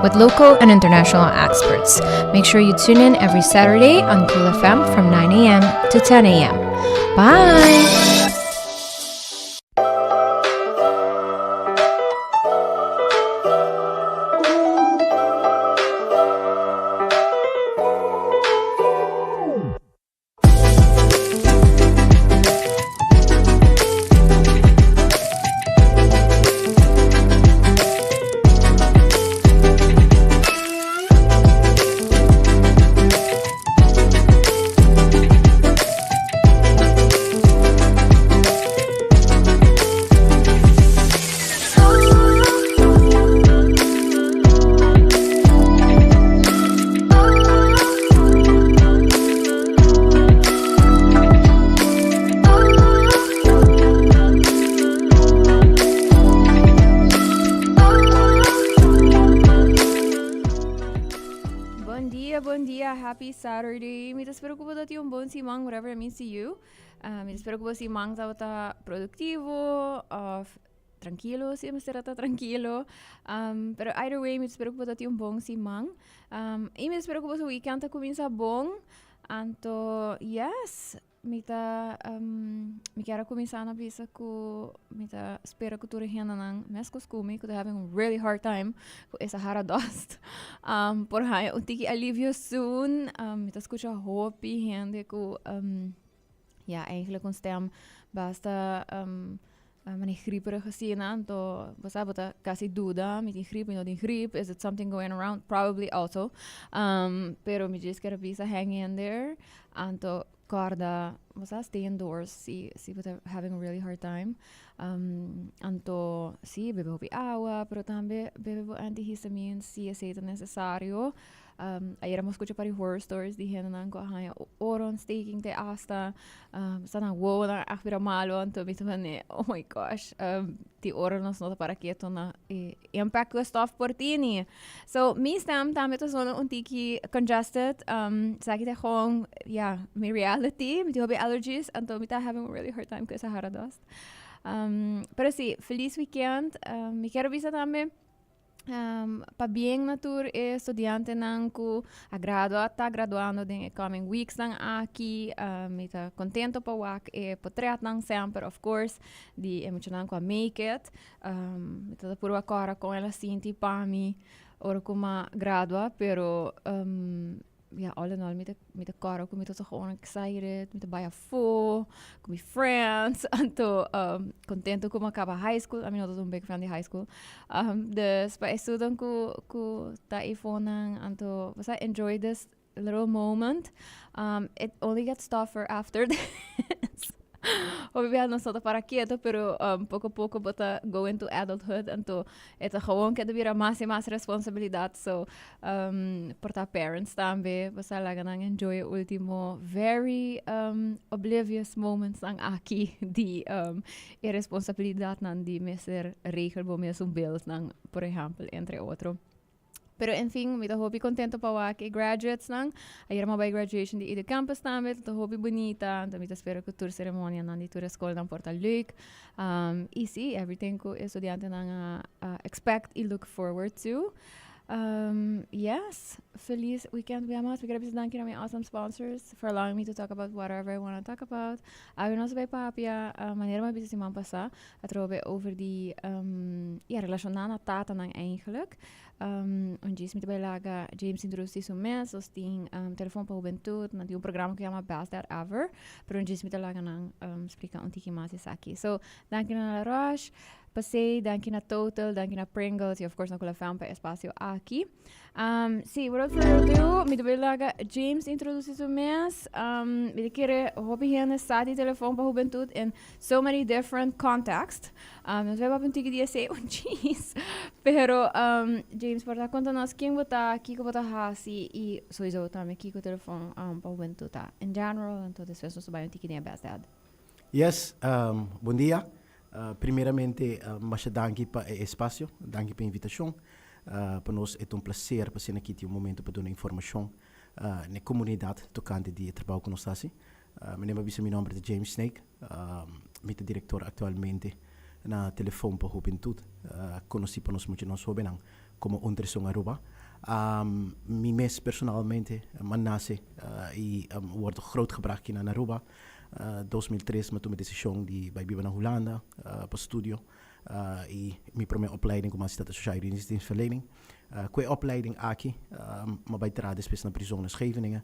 with local and international experts. Make sure you tune in every Saturday on Cool FM from 9 a.m. to 10 a.m. Bye! Bon dia, bon dia, happy Saturday. Mi ta spera ku bo ta tin un bon siman, whatever it means to you. Uh, mi ta spera ku bo siman tabata produktivo of trankilo, si e mester a ta trankilo. Um, pero either way, mi ta spera ku bo ta tin un bon siman. Um, i mi ta spera ku boso weekend ta kuminsá bon. Anto, yes, mi ta, um, mi kier a kuminsá na bisa ku mi ta spera ku tur e hendenan meskos ku mi ku ta having a really hard time ku e Sahara dust, um, por haña un tiki alivio soon. Um, mi ta skucha hopi hende ku, um, ja, eigenlijk un stem basta um, mane grieperig asina, anto bo sa bo ta casi duda, mi tin griep, mi no tin griep, is it something going around? Probably also. Um, pero mi djis kier a bisa hang in there, anto corda, bo sa, stay indoors si, si bo ta having a really hard time. Um, anto si, bebe hopi awa, pero tambe bebe bo antihistamines si esey ta necesario. Um, ayera mi a scucha par di horror stories di hendenan cu a haña oorontsteking te hasta, um, sa nan wowonan echt bira malo, anto mi ta mane, oh my gosh, um, di ora nos no ta para keto na e impact cu e stof por tini. So, mi stem tambe ta zona un tiki congested, um, esaki ta gewoon, ja, mi reality, mi tin hopi allergies, anto mi ta having a really hard time cu e Sahara dust. Um, pero si, feliz weekend, um, mi kier bisa tambe, Pabien na tur e studiantenan ku a gradua, ta graduando den e coming weeksnan aki. Mi ta kontento pa wak e potretnan semper of course di e muchanan ku a make it. Mi ta puru a kòrda kon el a sinti pa mi ora ku mi a gradua, pero ja, all in all mi ta mi ta kòrda ku mi ta gewoon excited, mi ta bai afó ku mi friends, anto kontento ku mi a kaba high school, ami no ta un big fan di high school, dus pa esunnan ku ku ta eifonan anto bo sa enjoy this little moment, it only gets tougher after this. Hopi biaha nos no ta para keto, pero poko poko bo ta go into adulthood, anto e ta gewoon keda bira mas i mas responsabilidat, so por ta parents tambe, bo sa laga nan enjoy e ultimo very oblivious moments nan aki di e responsabilidatnan di mester regel bo mes un bills nan, por ehempel, entre otro. Pero en fin, mi ta hopi contento pa wak e graduates nan. Ayer mi a bai graduation di Edu Campus tambe, ta hopi bunita. Anto mi ta spera cu tur ceremonianan di tur e scolnan por ta leuk. Y si, everything cu e studiantenan a expect y look forward to. Yes, feliz weekend bia mas. Mi quier bisa danki na mi awesome sponsors for allowing me to talk about whatever I wanna talk about. Awe nos a bai papia, manera mi a bisa siman pasa, Atrobe over di ya relashoná na tatanan eigenlijk. Un djis mi ta bai laga James introducí su mes. Nos tin Telefon pa Hubentud, nan tin un programa ku yama Best Dad Ever. Pero un djis mi ta laga nan splika un tiki mas esaki. So, danki na La Roche, Pasey, danki na Total, danki na Pringles y of course na Kula Fam pa e espacio aki. Sí, without further ado, mi ta bai laga James introduci su mes. Mi ta kere hopi hende sa di Telefon pa Hubentud in so many different context. Nos bai papia un tiki di esei un chis. Pero James por ta konta nos ken bo ta, kiko bo ta hasi i sowiso tambe kiko Telefon pa Hubentud ta in general. Anto despues nos ta bai un tiki den e best dad. Yes, bon dia. Primeramente masha danki pa e espacio, danki pa e invitacion. Pa nos e ta un placer pa asina aki tin un momento pa duna informacion na e comunidad tocante di e trabao cu nos ta haci. Mi a bisa mi nomber ta James Snake, mi ta director actualmente na Telefon pa Hubentud, conoci pa nos mucha nos hobennan. como Untersong Aruba. Mi mes personalmente, m'a nace y word grootgebracht aki na Aruba. 2003 m'a tuma decision di bay biba na Hulanda pa studio y mi prome opleiding cu m'a haci ta sociaal juridische dienstverlening. Cu e opleiding aki m'a bay traha despues na prison na Scheveningen.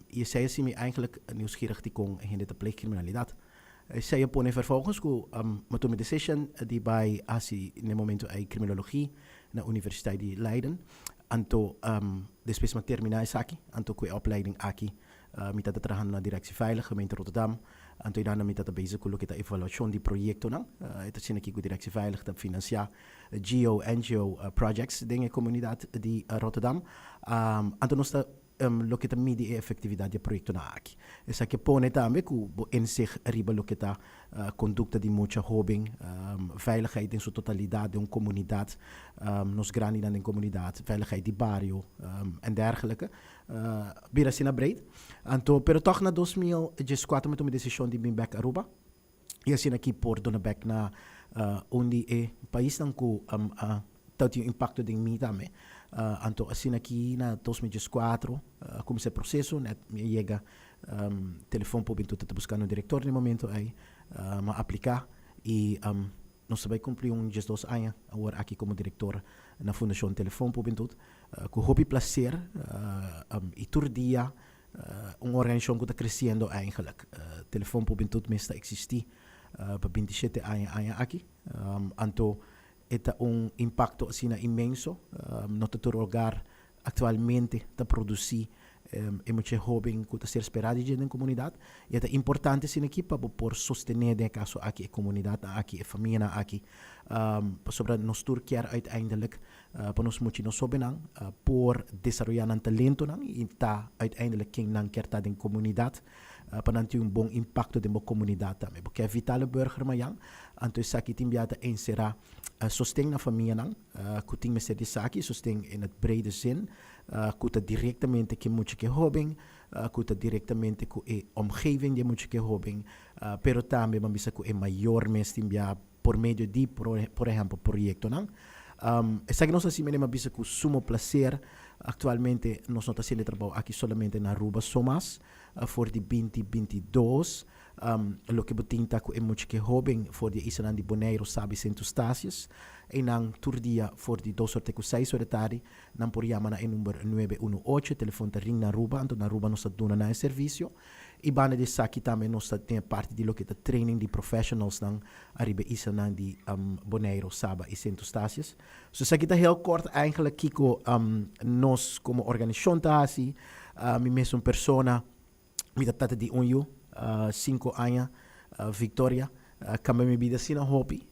Y esey a haci mi eigenlijk nieuwsgierig di con hende ta pleeg criminalidad. Esey a pone vervolgens cu m'a tuma e decision di bay haci n'e momento ey criminologie na Universiteit di Leiden. Anto despues m'a termina esaki, anto cu e opleiding aki mi ta ta trahando na Directie Veilig, gemeente Rotterdam. Anto einan mi ta ta bezig cu loke ta evaluacion di proyectonan. E ta asina aki cu Directie Veilig ta financia GO, NGO projects den e comunidad di Rotterdam. Anto nos ta loke ta midi e efectividad di e proyectonan aki. Esaki a pone tambe cu bo inzicht riba loke ta conducta di mucha hoben, veiligheid den su totalidad den un comunidad, nos grandinan den comunidad, veiligheid di bario en dergelijke, bira asina breed. Anto, pero toch na 2014 mi tuma e decision di bin bek Aruba y asina aki por duna bek na un di e paisnan cu a tin un impacto den mi tambe. Anto asina aki na 2014 a cuminsa e proceso, net mi a yega Telefon Hubentud ta buscando un director na e momento ey, mi a aplica y nos ta bay cumpli un 12 aña awor aki como director na Fundacion Telefon Hubentud. Cu hopi placer y tur dia un organisacion cu ta creciendo eigenlijk. Telefon Hubentud mes ta existi pa 27 aña aña aki, anto e ta un impacto asina inmenso, no ta tur hogar actualmente ta produci e mucha hoben cu ta ser spera di dje den comunidad y e ta importante asina aki pa bo por sostene den e caso aki e comunidadnan aki, e famianan aki, pasobra nos tur kier uiteindelijk pa nos mucha y nos hobennan por desaroya nan talentonan y ta uiteindelijk ken nan kier ta den comunidad pa nan tin un bon impacto den bo comunidad tambe. Bo kier vitale burger mayan, anto esaki tin bia ta encera sosten na famianan cu tin mester di esaki, sosten in het brede zin, cu ta directamente cu e mucha cu e hoben, cu ta directamente cu e omgeving di e mucha cu e hoben, pero tambe ban bisa cu e mayor mes tin bia por medio di, por ehempel, proyectonan. Esaki nos ta haci mene, m'a bisa cu sumo placer. Actualmente nos no ta haciendo e trabao aki solamente na Aruba so mas, for di 2022. Loke bo tin ta ku e mucha ke hoben for di e islanan di Boneiru, Saba i Sint Eustatius. Einan tur dia for di 2 or te ku 6 or di tardi nan por yama na e number 918. E telefon ta ring na Aruba, anto na Aruba nos ta duna nan e servisio. I banda di esaki tambe nos ta tin e parti di loke ta training di professionalsnan ariba e islanan di Boneiru, Saba i Sint Eustatius. So esaki ta heel kort eigenlijk kiko nos komo organisashon ta hasi. Mi mes un persona. Mi ta tata di un yu, 5 aña, Victoria. A cambia mi bida asina hopi,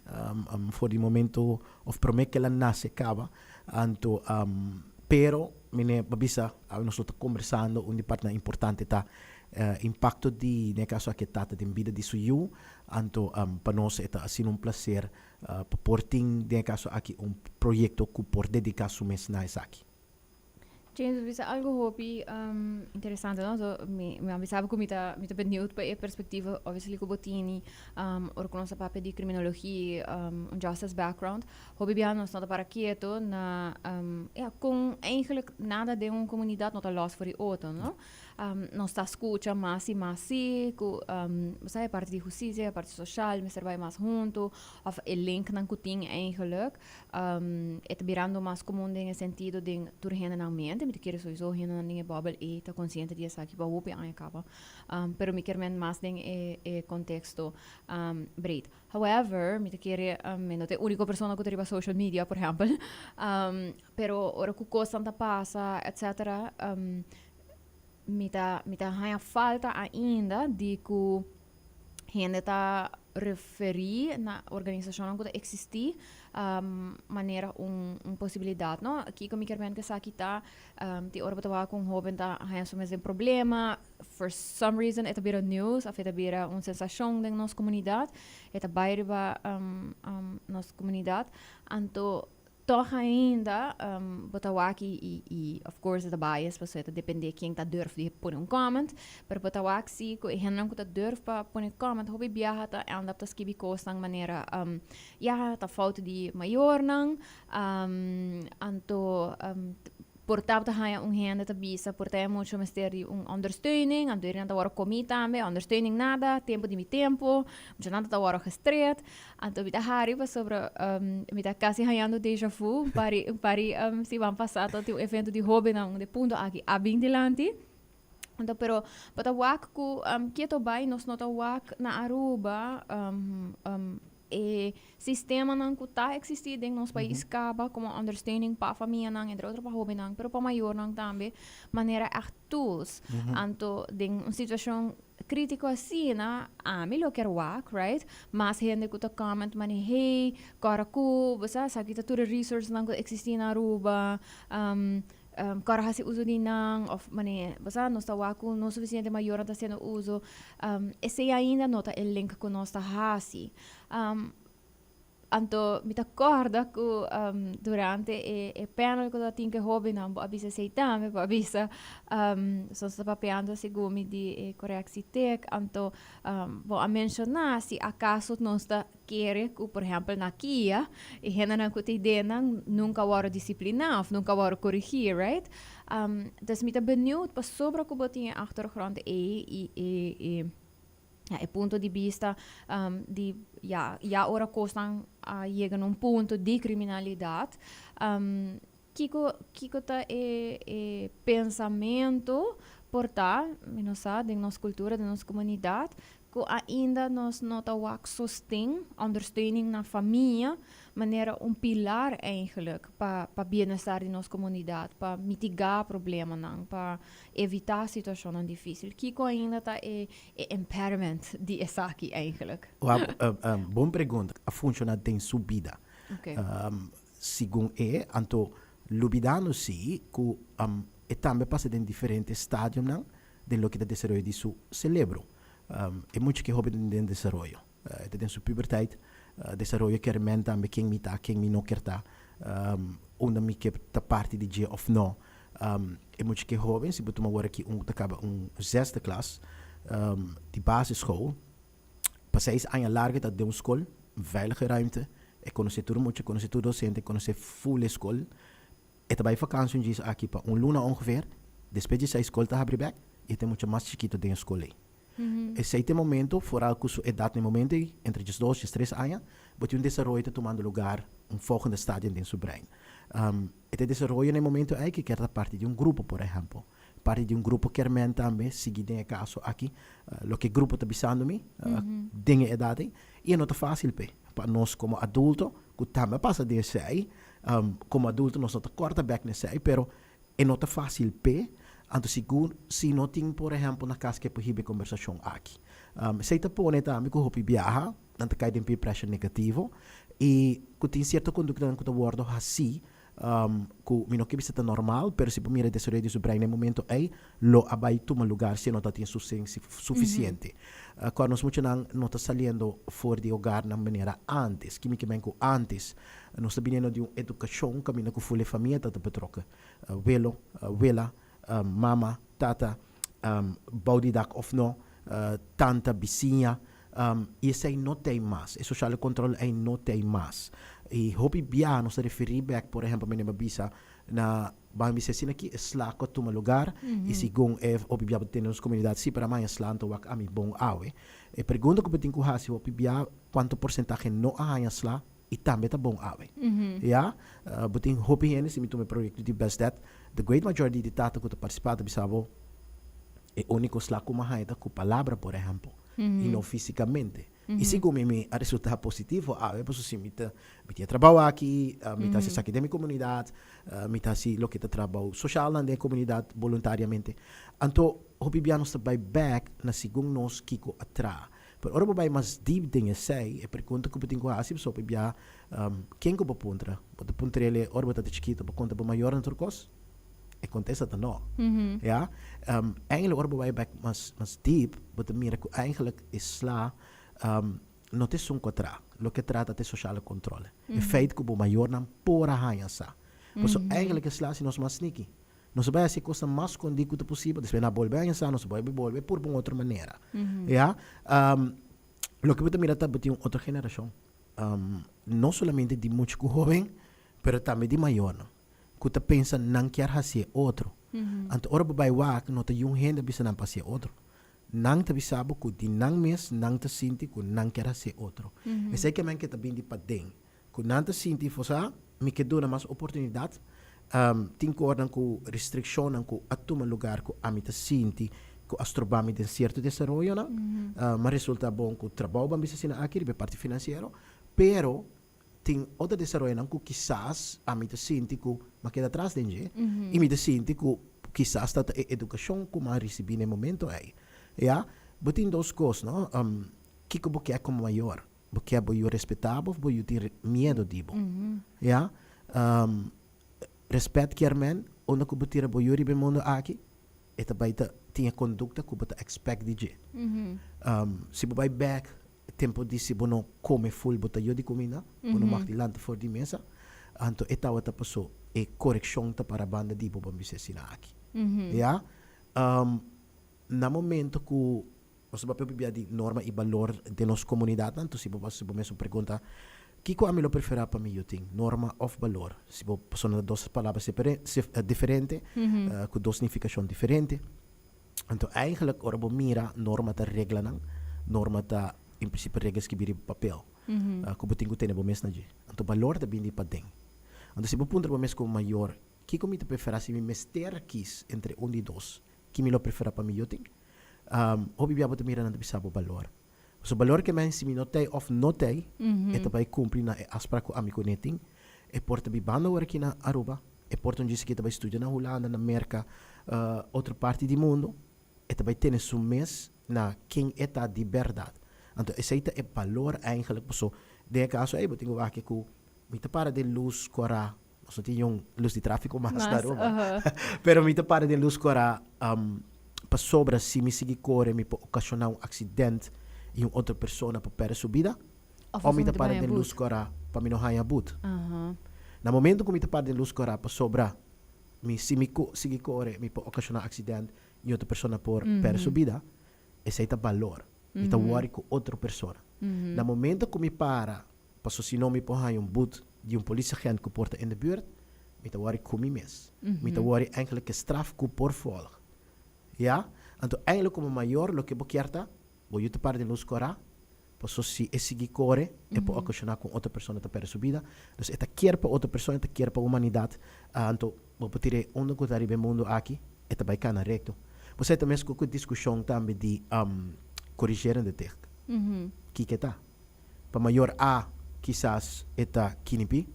for di momento of prome cu el a nace caba. Anto, pero mi ne pa bisa, awe nos lo ta conversando, un di partinan importante ta impacto di, den e caso aki e tata den bida di su yu. Anto, pa nos e ta asina un placer pa por tin den e caso aki un proyecto cu por dedica su mes na esaki. James, bo bisa algo hopi interesante, no? So, mi a bisa bo ku mi ta benieuwd pa e perspectiva, obviously, ku bo tini, ora ku nos a papia di criminologie, un justice background. Hopi biaha nos no ta para keto na, ja, kon eigenlijk nada den un comunidad no ta los for di otro, no? Nos ta scucha mas y mas si ku, bo sa, e parti di husticia, e parti social mester bai mas hunto, of e linknan ku tin eigenlijk. E ta birando mas komun den e sentido den tur hendenan mente. Mi ta kere souiso hendenan den e bòbel ei ta konsiente di esaki pa hopi aña kaba. Pero mi kier men mas den e konteksto breed. However, mi ta kere mi no ta e úniko persona ku ta riba social media, por ehèmpel. Pero ora ku kosnan ta pasa etcetera, mi ta haña falta ainda di ku hende ta referí na organisashonnan ku ta eksistí manera un posibilidat, no? Kiko mi kier men ku esaki ta, tin ora bo ta wak ku un hoben ta haña su mes den problema, for some reason e ta bira news òf e ta bira un sensashon den nos komunidat, e ta bai riba nos komunidat, anto. Toch ainda bo ta wak y of course e ta bias pasobra e ta depende ken ta durf di pone un comment, pero bo ta wak si cu e hendenan cu ta durf pa pone comment hopi biaha ta end up ta skibi cosnan manera ya ta fout di mayornan anto Por ta ta haña un hende ta bisa por ta e mucho mester di un ondersteuning, anto nan ta wòrdu komí tambe, ondersteuning nada, tempu di mi tempu, muchanan ta wòrdu gestreerd, anto mi ta hari pasobra mi ta kasi hañando deja vu, un par di un par di siman pasá tabatin un evento di hóbennan unda e punto aki a bin dilanti, anto pero bo ta wak ku keto bai nos no ta wak na Aruba. E sistemanan ku ta eksistí den nos pais kaba komo ondersteuning pa famianan, entre otro pa hóbennan, pero pa mayornan tambe, manera ègt tools. Anto den un situashon krítiko asina, ami lo kier wak, right, mas hende ku ta comment manera, hey, kòrda ku, bo sa, esaki ta tur e resourcenan ku ta eksistí na Aruba, Kòrda hasi uso di nan òf manera bo sa nos ta wak ku no sufisiente mayornan ta hasiendo uso. Esei ainda no ta e link ku nos ta hasi. Anto mi ta kòrda ku durante e panel ku tabatin ku e hóbennan bo a bisa esei tambe, bo a bisa nos ta papiando segun mi di e koreksitek anto bo a menshoná si akaso nos ta kere ku, por ehèmpel, na kia, e hendenan ku ta idenan nunka wòrdu disipliná òf nunka wòrdu korigí, right? Dus mi ta beniut pasobra ku bo tin e achtergrond ei i e e ja e punto di bista di ya ya ora kosnan a yega na un punto di kriminalidat, kiko kiko ta e e pensamentu por ta, mi no sa, den nos kultura, den nos komunidat, Ku ainda nos no ta wak sosten, ondersteuning na famia, manera un pilar eigenlijk pa pa bienestar di nos komunidat, pa mitigá problemanan, pa evitá situashonnan difísil. Kiko ainda ta e e impediment di esaki eigenlijk? Wak, bon pregunta. A funshoná den su bida. Segun e, anto lubidando si ku e tambe pasa den diferente stadionan den loke ta desaroyo di su celebro. E mucha ke hopi den desaroyo. E ta den su puberteit. Desaroyo kier men tambe ken mi ta, ken mi no kier ta, unda mi ke ta parti di dje of no. E mucha ke hoben, si bo tuma wor aki un ta kaba un zesde klas di basisschool, pa seis aña largo e ta den un skol, veilige ruimte, e konosé tur mucha, e konosé tur dosente, e konosé ful e skol. E ta bai vakantie un djis aki pa un luna ongeveer, despues di esei skol ta habri bek i e ta e mucha mas chikito den e skol ei. Esei ta e momento, foral ku su edat na e momento ei, entre diesdos, diestres aña, bo tin un desaroyo ta tumando lugar, un volgende stadium den su brein. E ta desaroyo na e momento ei ku e kier ta parti di un grupo, por ehèmpel. Parti di un grupo kier men tambe, sigui den e kaso aki, loke e grupo ta bisando mi den e edat ei, i e no ta fásil p'e. Pa nos komo adulto, ku tambe a pasa den esei, Komo adulto nos no ta kòrta bèk na esei, pero e no ta fásil p'e. Anto sigur si no tin por ehèmpel na kas ke por hiba e kombersashon aki. Esei ta pone tambe ku hopi biaha nan ta kai den peer pressure negativo i ku tin sierto konduktanan ku ta wòrdu hasí ku mi no ke bisa ta normal, pero si bo mira e desaroyo di su brein na e momento ei lo a bai tuma lugar si e no ta tin sosten sufisiente. Kòrda nos muchanan no ta saliendo for di hogar nan manera ántes. Kimi ke men ku ántes? Nos ta biniendo di un edukashon kaminda ku ful e famia ta ta betrokken. Welo, wela, mama, tata, bou di dak òf no, tanta, bisiña. I esei no t'ei mas. E sociale controle ei no t'ei mas. I hopi biaha nos ta referí bèk, por ehèmpel, mi a bisa na ban bisa asina aki e sla ku a tuma lugar i segun e hopi bia bo ta tene nos komunidat si pero a maña sla anto wak ami bon awe. E pregunta ku bo tin ku hasi hopi bia kuantu porsentahe no a haña sla i tambe ta bon awe. Ya, bo tin hopi hende si mi tuma e proyekto di Best Dad, the great majority di tata ku ta partisipá ta bisa bo e úniko sla ku mi a haña ta ku palabra por ehèmpel i no físikamente. I segun mi mi a resultá positivo awe pasobra si mi ta mi tin e trabou aki, mi ta hasi esaki den mi komunidat, mi ta hasi loke ta trabou soshalnan den e komunidat boluntariamente. Anto hopi bia nos ta bai bèk na segun nos kiko a traha. Pero ora bo bai mas diep den esei, e pregunta ku bo tin ku hasi pasobra hopi bia ken ku bo puntra? Bo ta puntr'el ora bo ta chikito bo konta bo mayornan tur kos? E kontesta ta no. Ya. Eigenlijk ora bo bai bek mas mas diep bo ta mira ku eigenlijk e sla. No ta esun ku a traha. Loke a trata ta e sociale controle. E feit ku bo mayornan por a haña sa. Pasobra eigenlijk e sla si nos mas sneaky. Nos a bai hasi e kosnan mas skondí ku ta posibel. Despues nan a bolbe haña sa, nos a bolbe bolbe purba un otro manera. Ya. Loke bo ta mira ta bo tin un otro generashon. No solamente di mucha ku hoben, pero tambe di mayornan. Ku ta pensa nan kier hasi e otro. Anto ora bo bai wak no ta yun hende a bisa nan pa hasi e otro. Nan ta bisa bo ku di nan mes nan ta sinti ku nan kier hasi e otro. Esei ke men ke ta bini di paden. Ku nan ta sinti fosa mi ke duna mas oportunidat. Tin kornan ku restrikshonnan ku a tuma lugar ku ami ta sinti ku a stroba mi den sierto desaroyonan. M'a resulta bon ku trabou ban bisa asina aki riba e parti finansiero, pero tin otro desaroyonan ku kisas ami ta sinti ku m'a keda atras den dje i mi ta sinti ku kisas ta ta e edukashon ku m'a risibí na e momento ei. Ya, bo tin dos kos, no? Kiko bo ke komo mayor? Bo ke bo yu respetá bo òf bo yu tin miedu di bo? Ya, Respèt kier men unda ku bo tira bo yu riba e mundu aki, e ta bai ta tin e kondukta ku bo ta expect di dje. Si bo bai bèk tempu di si bo no kome ful bo ta yu di kuminda, bo no mag di lanta for di mesa, anto e tabata paso e korekshon ta para banda di bo pa bisa asina aki. Ya. Na momento ku nos ta papia pabia di norma i balor den nos komunidatnan, anto si bo hasi bo mes un pregunta, kiko ami lo preferá pa mi yu tin, norma òf balor? Si bo pasobra nan ta dos palabra diferente, ku dos nifikashon diferente. Anto eigenlijk ora bo mira norma ta reglanan, norma ta en prinsipio regla skibí riba papel ku bo tin ku tene bo mes na dje. Anto balor ta bini di paden. Anto si bo puntra bo mes komo mayor, kiko mi ta preferá si mi mester kis entre un di dos, ki mi lo preferá pa mi yu tin? Hopi bia bo ta mira nan ta bisa bo balor. Pasobra balor ke men si mi no t'ei òf no t'ei, e ta bai kumpli na e afsprak ku ami kuné tin. E por ta bibando awor aki na Aruba, e por ta un djis aki ta bai studia na Hulanda, na Merka, otro parti di mundu. E ta bai tene su mes na ken e ta di bèrdat. Anto esei ta e balor eigenlijk paso den e kaso ei bo tin ku wak ku mi ta para den lus kora, nos no tin yon lus di tráfiko mas na Aruba, pero mi ta para den lus kora pasobra si mi sigui kore mi por okashoná un aksident i un otro persona por pèrdè su bida. Òf mi ta para den lus kòrá pa mi no haña but. Na momento ku mi ta para den lus kòrá pasobra mi si mi sigui kore mi por okashoná aksident i otro persona por pèrdè su bida, esei ta balor. Mi ta wòri ku otro persona. Na momento ku mi para paso si no mi por haña un but di un polisagent ku por ta in de buurt, mi ta wòri ku mi mes. Mi ta wòri enkele ke straf ku por volg. Ya? Anto eindelijk komo mayor loke bo kier ta, bo yu ta para den lus kòrá, Paso si e sigui kore, e por okashoná ku un otro persona ta pèrdè su bida. Dus e ta kier pa otro persona, e ta kier pa humanidat. Anto bo por tira e unda ku ta riba e mundu aki, e ta bai kana rekto. Bo sa e ta mes ku ku diskushon tambe di korigerende tig. Kiko e ta? Pa mayor A kisas e ta kinipí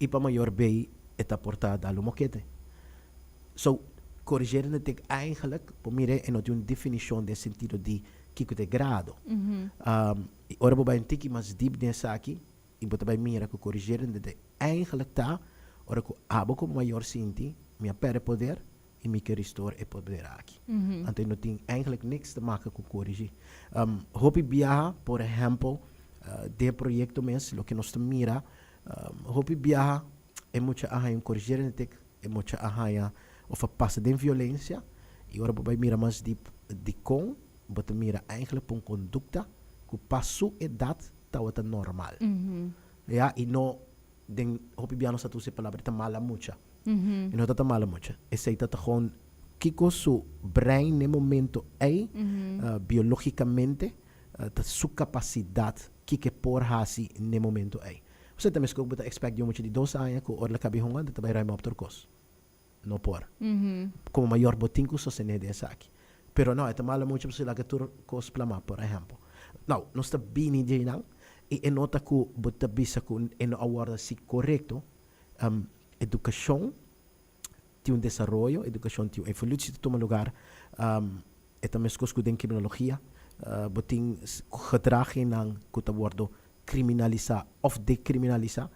i pa mayor B e ta por ta dal un mokete. So, korigerende tig eigenlijk, bo mira e no tin un definishon den sentido di Kiko ta e grado? I ora bo bai un tiki mas dip den esaki, i bo ta bai mira ku korigerende ta eigenlijk ta ora ku abo komo mayor sinti, mi a pèrdè poder i mi ke restore e poder aki. Anto e no tin eigenlijk niks te maka ku korigí. Hopi biaha, por ehèmpel, den e proyekto mes, loke nos ta mira, hopi biaha e mucha a haña un korigerende tek, e mucha a haña of a pasa den violencia y ora bo bay mira mas diep dicon bo ta mira eigenlijk pa un conducta cu pa su edad tawata normal. Ya y no den hopi bia nos ta usa e palabra e ta mala mucha. E no ta ta mala mucha. Esey ta ta gewoon kico su brein n'e momento ey biologicamente ta su capacidad kico e por haci n'e momento ey. Osea ta meskos ku bo ta expect di un mucha di dos aña ku ora el a kabi hunga ta bai ruim op tur kos. No por. Komo mayor bo tin ku sostené den esaki. Pero no, e ta malo mucha pasobra laga tur kos plamá, por ehèmpel. Nou, nos ta bini di einan i e nota ku bo ta bisa ku e no a wòrdu hasi korekto. Edukashon tin un desaroyo, edukashon tin un evolutie ta tuma lugar. E ta meskos ku den kriminologia. Bo tin gedragennan ku ta wòrdu kriminalisá òf dekriminalisá,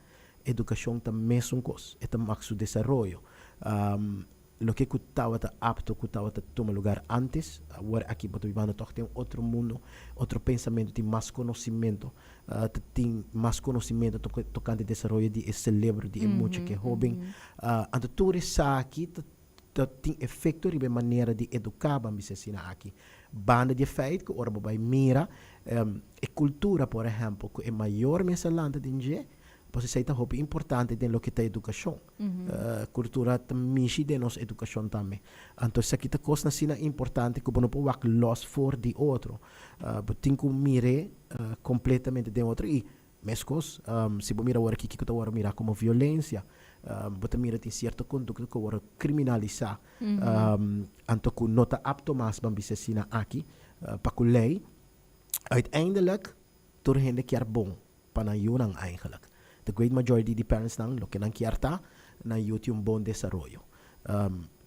edukashon ta mesun kos, e ta mak su desaroyo. Loke ku tabata apto ku tabata tuma lugar antes, awor aki bo ta bibando tòg den otro mundo, otro pensamentu, tin mas konosimento, ta tin mas konosimento tokante desaroyo di e selebro di e mucha ku e hóben. Anto tur esaki ta ta tin efekto riba e manera di eduká, ban bisa asina aki. Banda di e feit ku ora bo bai mira e kultura, por ehèmpel, ku e mayor mes a lanta den dje, Pues esei ta hopi importante den loke ta edukashon. Kultura ta mishi den nos edukashon tambe. Anto esaki ta kosnan asina importante ku bo no por wak lòs for di otro. Bo tin ku mir'é kompletamente den otro i meskos si bo mira awor aki kiko ta wòrdu mirá komo violensia, bo ta mira tin sierto kondukta ku a wòrdu kriminalisá anto ku no ta apto mas ban bisa asina aki pa ku lei. Uiteindelijk tur hende kier bon. Pa nan yunan eigenlijk. The great majority di parentsnan loke nan kier ta nan yu tin un bon desaroyo.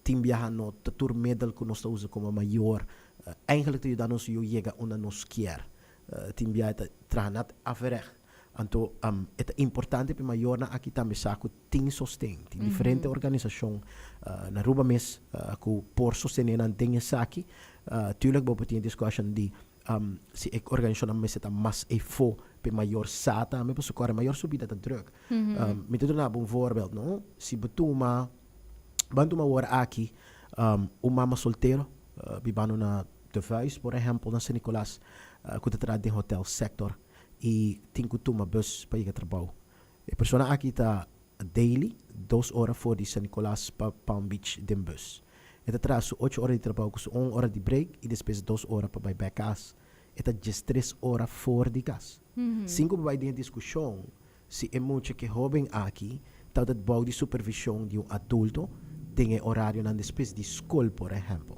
Tin biaha no ta tur middel ku nos ta usa komo mayor eigenlijk ta yuda nos yu yega unda nos kier. Tin biaha ta traha nat averecht. Anto e ta importante pa e mayornan aki tambe sa ku tin sosten. Tin diferente organisashon na Aruba mes ku por sostene nan den esaki. Tuurlijk bo por tin e discussion di Si e organisashonnan mester ta mas efo p'e mayor sa tambe pasobra kòrda mayor su bida ta drùk. Mi ta duna bo un voorbeeld no, si bo tuma ban tuma awor aki un mama soltero bibando na De Vuijs por ehèmpel na San Nicolas ku ta traha den hotel sector i tin ku tuma bus pa yega trabou. E persona aki ta daily dos ora for di San Nicolas pa Palm Beach den bus. E ta traha su ocho ora di trabou ku su un ora di break i despues dos ora pa bai bek kas. E ta diestres ora for di kas. Sin ku bo bai den e diskushon si e mucha ku e hoben aki tabata bou di supervishon di un adulto den e orarionan despues di skol por ehèmpel.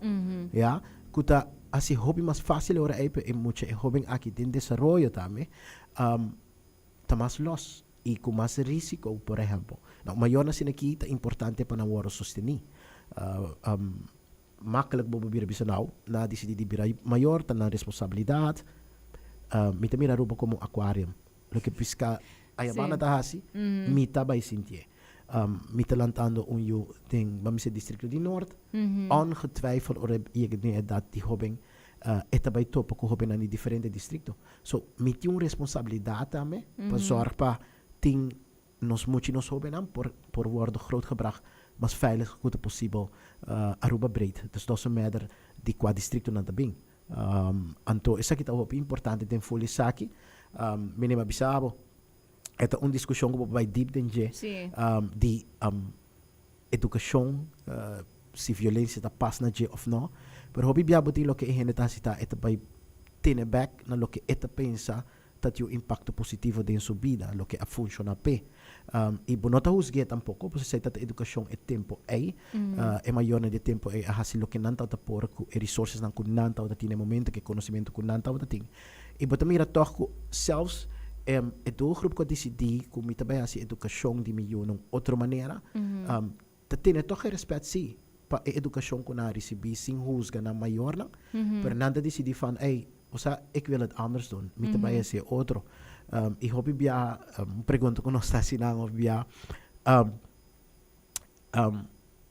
Ya, ku ta hasi hopi mas fásil e ora ei pa e mucha e hoben aki den desaroyo tambe. Ta mas los i ku mas risiko, por ehèmpel. Nou, mayornan asina aki ta importante pa nan wòrdu sostení. Makkelijk bo por bira bisa nou, nan a disidí di bira mayor, ta nan responsabilidat. Mi ta mira Aruba komo un aquarium. Loke piská ayabanda ta hasi, mi ta bai sintié. Mi ta lantando un yu den, ban bisa, distrikto di Noord. Ongetwijfeld ora e yega den edat di hóben, e ta bai topa ku hóbennan di diferente distrikto. So, mi tin un responsabilidat tambe pa zorg pa tin nos mucha y nos hobennan por por wordo grootgebracht mas veilig ku ta posibel Aruba breed. Dus doesn't matter di kua districto nan ta bin. Anto esaki ta hopi importante den ful esaki. Mi nema bisa bo, e ta un discusion ku bo por bai diep den dje di edukashon, si violensia ta pas na dje òf nò. Pero hopi bia bo tin loke e hende ta hasi ta e ta bai tene bèk na loke e ta pensa ta tin un impakto positivo den su bida, loke a funshoná p'e. I bo no ta husg'é tampoko, pasobra esei ta ta edukashon e tempu ei. E mayornan di e tempu ei a hasi loke nan tabata por ku e resourcesnan ku nan tabata tin na e momento, ku e konosementu ku nan tabata tin. I bo ta mira tòg ku sèlfs e doelgroep ku a disidí ku mi ta bai hasi edukashon di mi yu na un otro manera, ta tene tòg e rèspèt sí pa e edukashon ku nan a risibí sin husga nan mayornan, pero nan ta disidí van, ey, bo sa, ik wil het anders doen, mi ta bai hasi e otro. I hopi biaha, un pregunta ku nos ta hasi nan hopi biaha,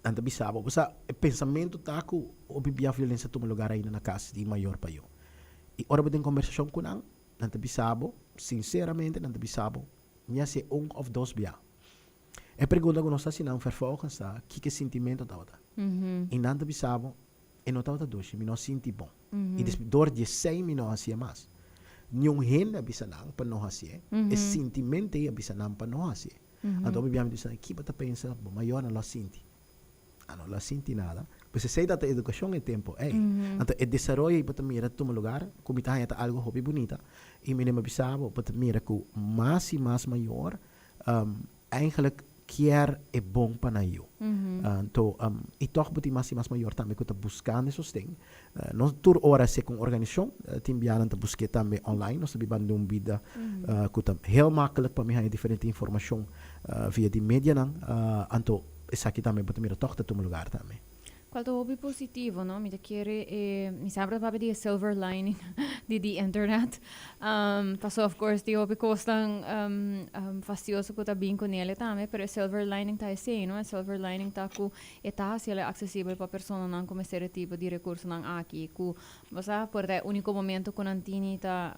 nan ta bisa bo, bo sa, e pensamentu ta ku hopi biaha violensia tuma lugar ainda na kas di mayor pa yu. I ora bo tin kombersashon ku nan, nan ta bisa bo, sinseramente nan ta bisa bo, mi a hasié un òf dos bia. E pregunta ku nos ta hasi nan vervolgens ta, kiko e sintimentu tabata? I nan ta bisa bo, e no tabata dushi, mi no a sinti bon. I despues dor di esei mi no a hasié mas. Niun hende a bisa nan pa no hasié, e sintimentu ei a bisa nan pa no hasié. Anto mi bia mi bisa, ki bo ta pensa bo mayornan lo a sinti? A no lo a sinti nada. Pues esei ta ta edukashon e tempo ei. Anto e desaroyo ei bo ta mira tuma lugar ku mi ta haña ta algu hopi bunita. I mi a bisa bo, bo ta mira ku mas i mas mayor eigenlijk kier e bon pa nan yu. Anto i tòg bo tin mas i mas mayor tambe ku ta buskando e sosten. No tur ora esei ku un organisashon, tin bianan ta busk'é tambe online. Nos ta biba den un bida ku ta heel makkelijk pa mi haña diferente informashon via di medianan. Anto esaki tambe bo ta mira tòg ta tuma lugar tambe. Cual ta hopi positivo, no? Mi ta kere e, mi semper ta papia di e silver lining di di internet. Paso of course tin hopi cosnan fastioso cu ta bin cu nele tambe, pero e silver lining ta esey, no? E silver lining ta cu e ta haciele accesibel pa personanan cu mester e tipo di recursonan aki, cu, bo sa, por ta e unico momento cu nan tini ta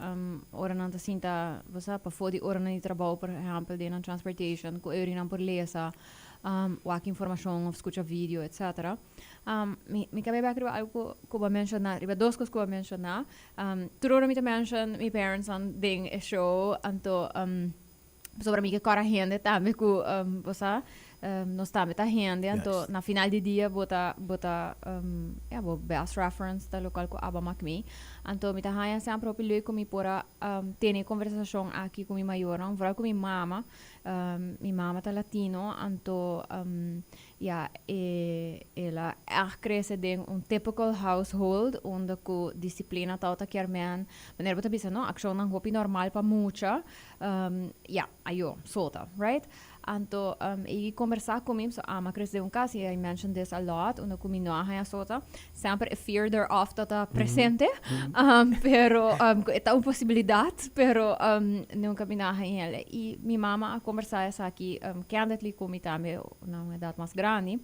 ora nan ta sinta, bo sa, pafo di oranan di trabou, por ehempel, den nan transportation, cu euri nan por lesa, wak informacion of scucha video, etc. Mi ke bai bek riba algo cu bo a menciona, riba dos cos cu bo a menciona. Tur ora mi ta mention mi parents nan den e show, anto pasobra mi ke kora hende tambe cu, bo sa, nos tambe ta hende, anto na final di dia bo ta, bo ta, ya, bo best reference ta locual cu abo a mak mi. Anto mi ta haya semper hopi leuk cu mi por a tene e conversacion aki cu mi mayornan, vooral cu mi mama. Mi mama ta latino, anto ya, e el a ègt krese den un typical household unda ku disiplina tabata kier men, manera bo ta bisa no, akshonnan hopi normal pa mucha, ya, ayo, so ta, right? Anto e kombersá ku mi, so ami a krese den un kas, i I mention this a lot, unda ku mi no a haña sota, semper e fear thereof ta presente, pero ku e ta un posibilidat, pero nunka mi no a haña el. I mi mama a kombersá esaki candidly ku mi tambe na un edat mas grandi,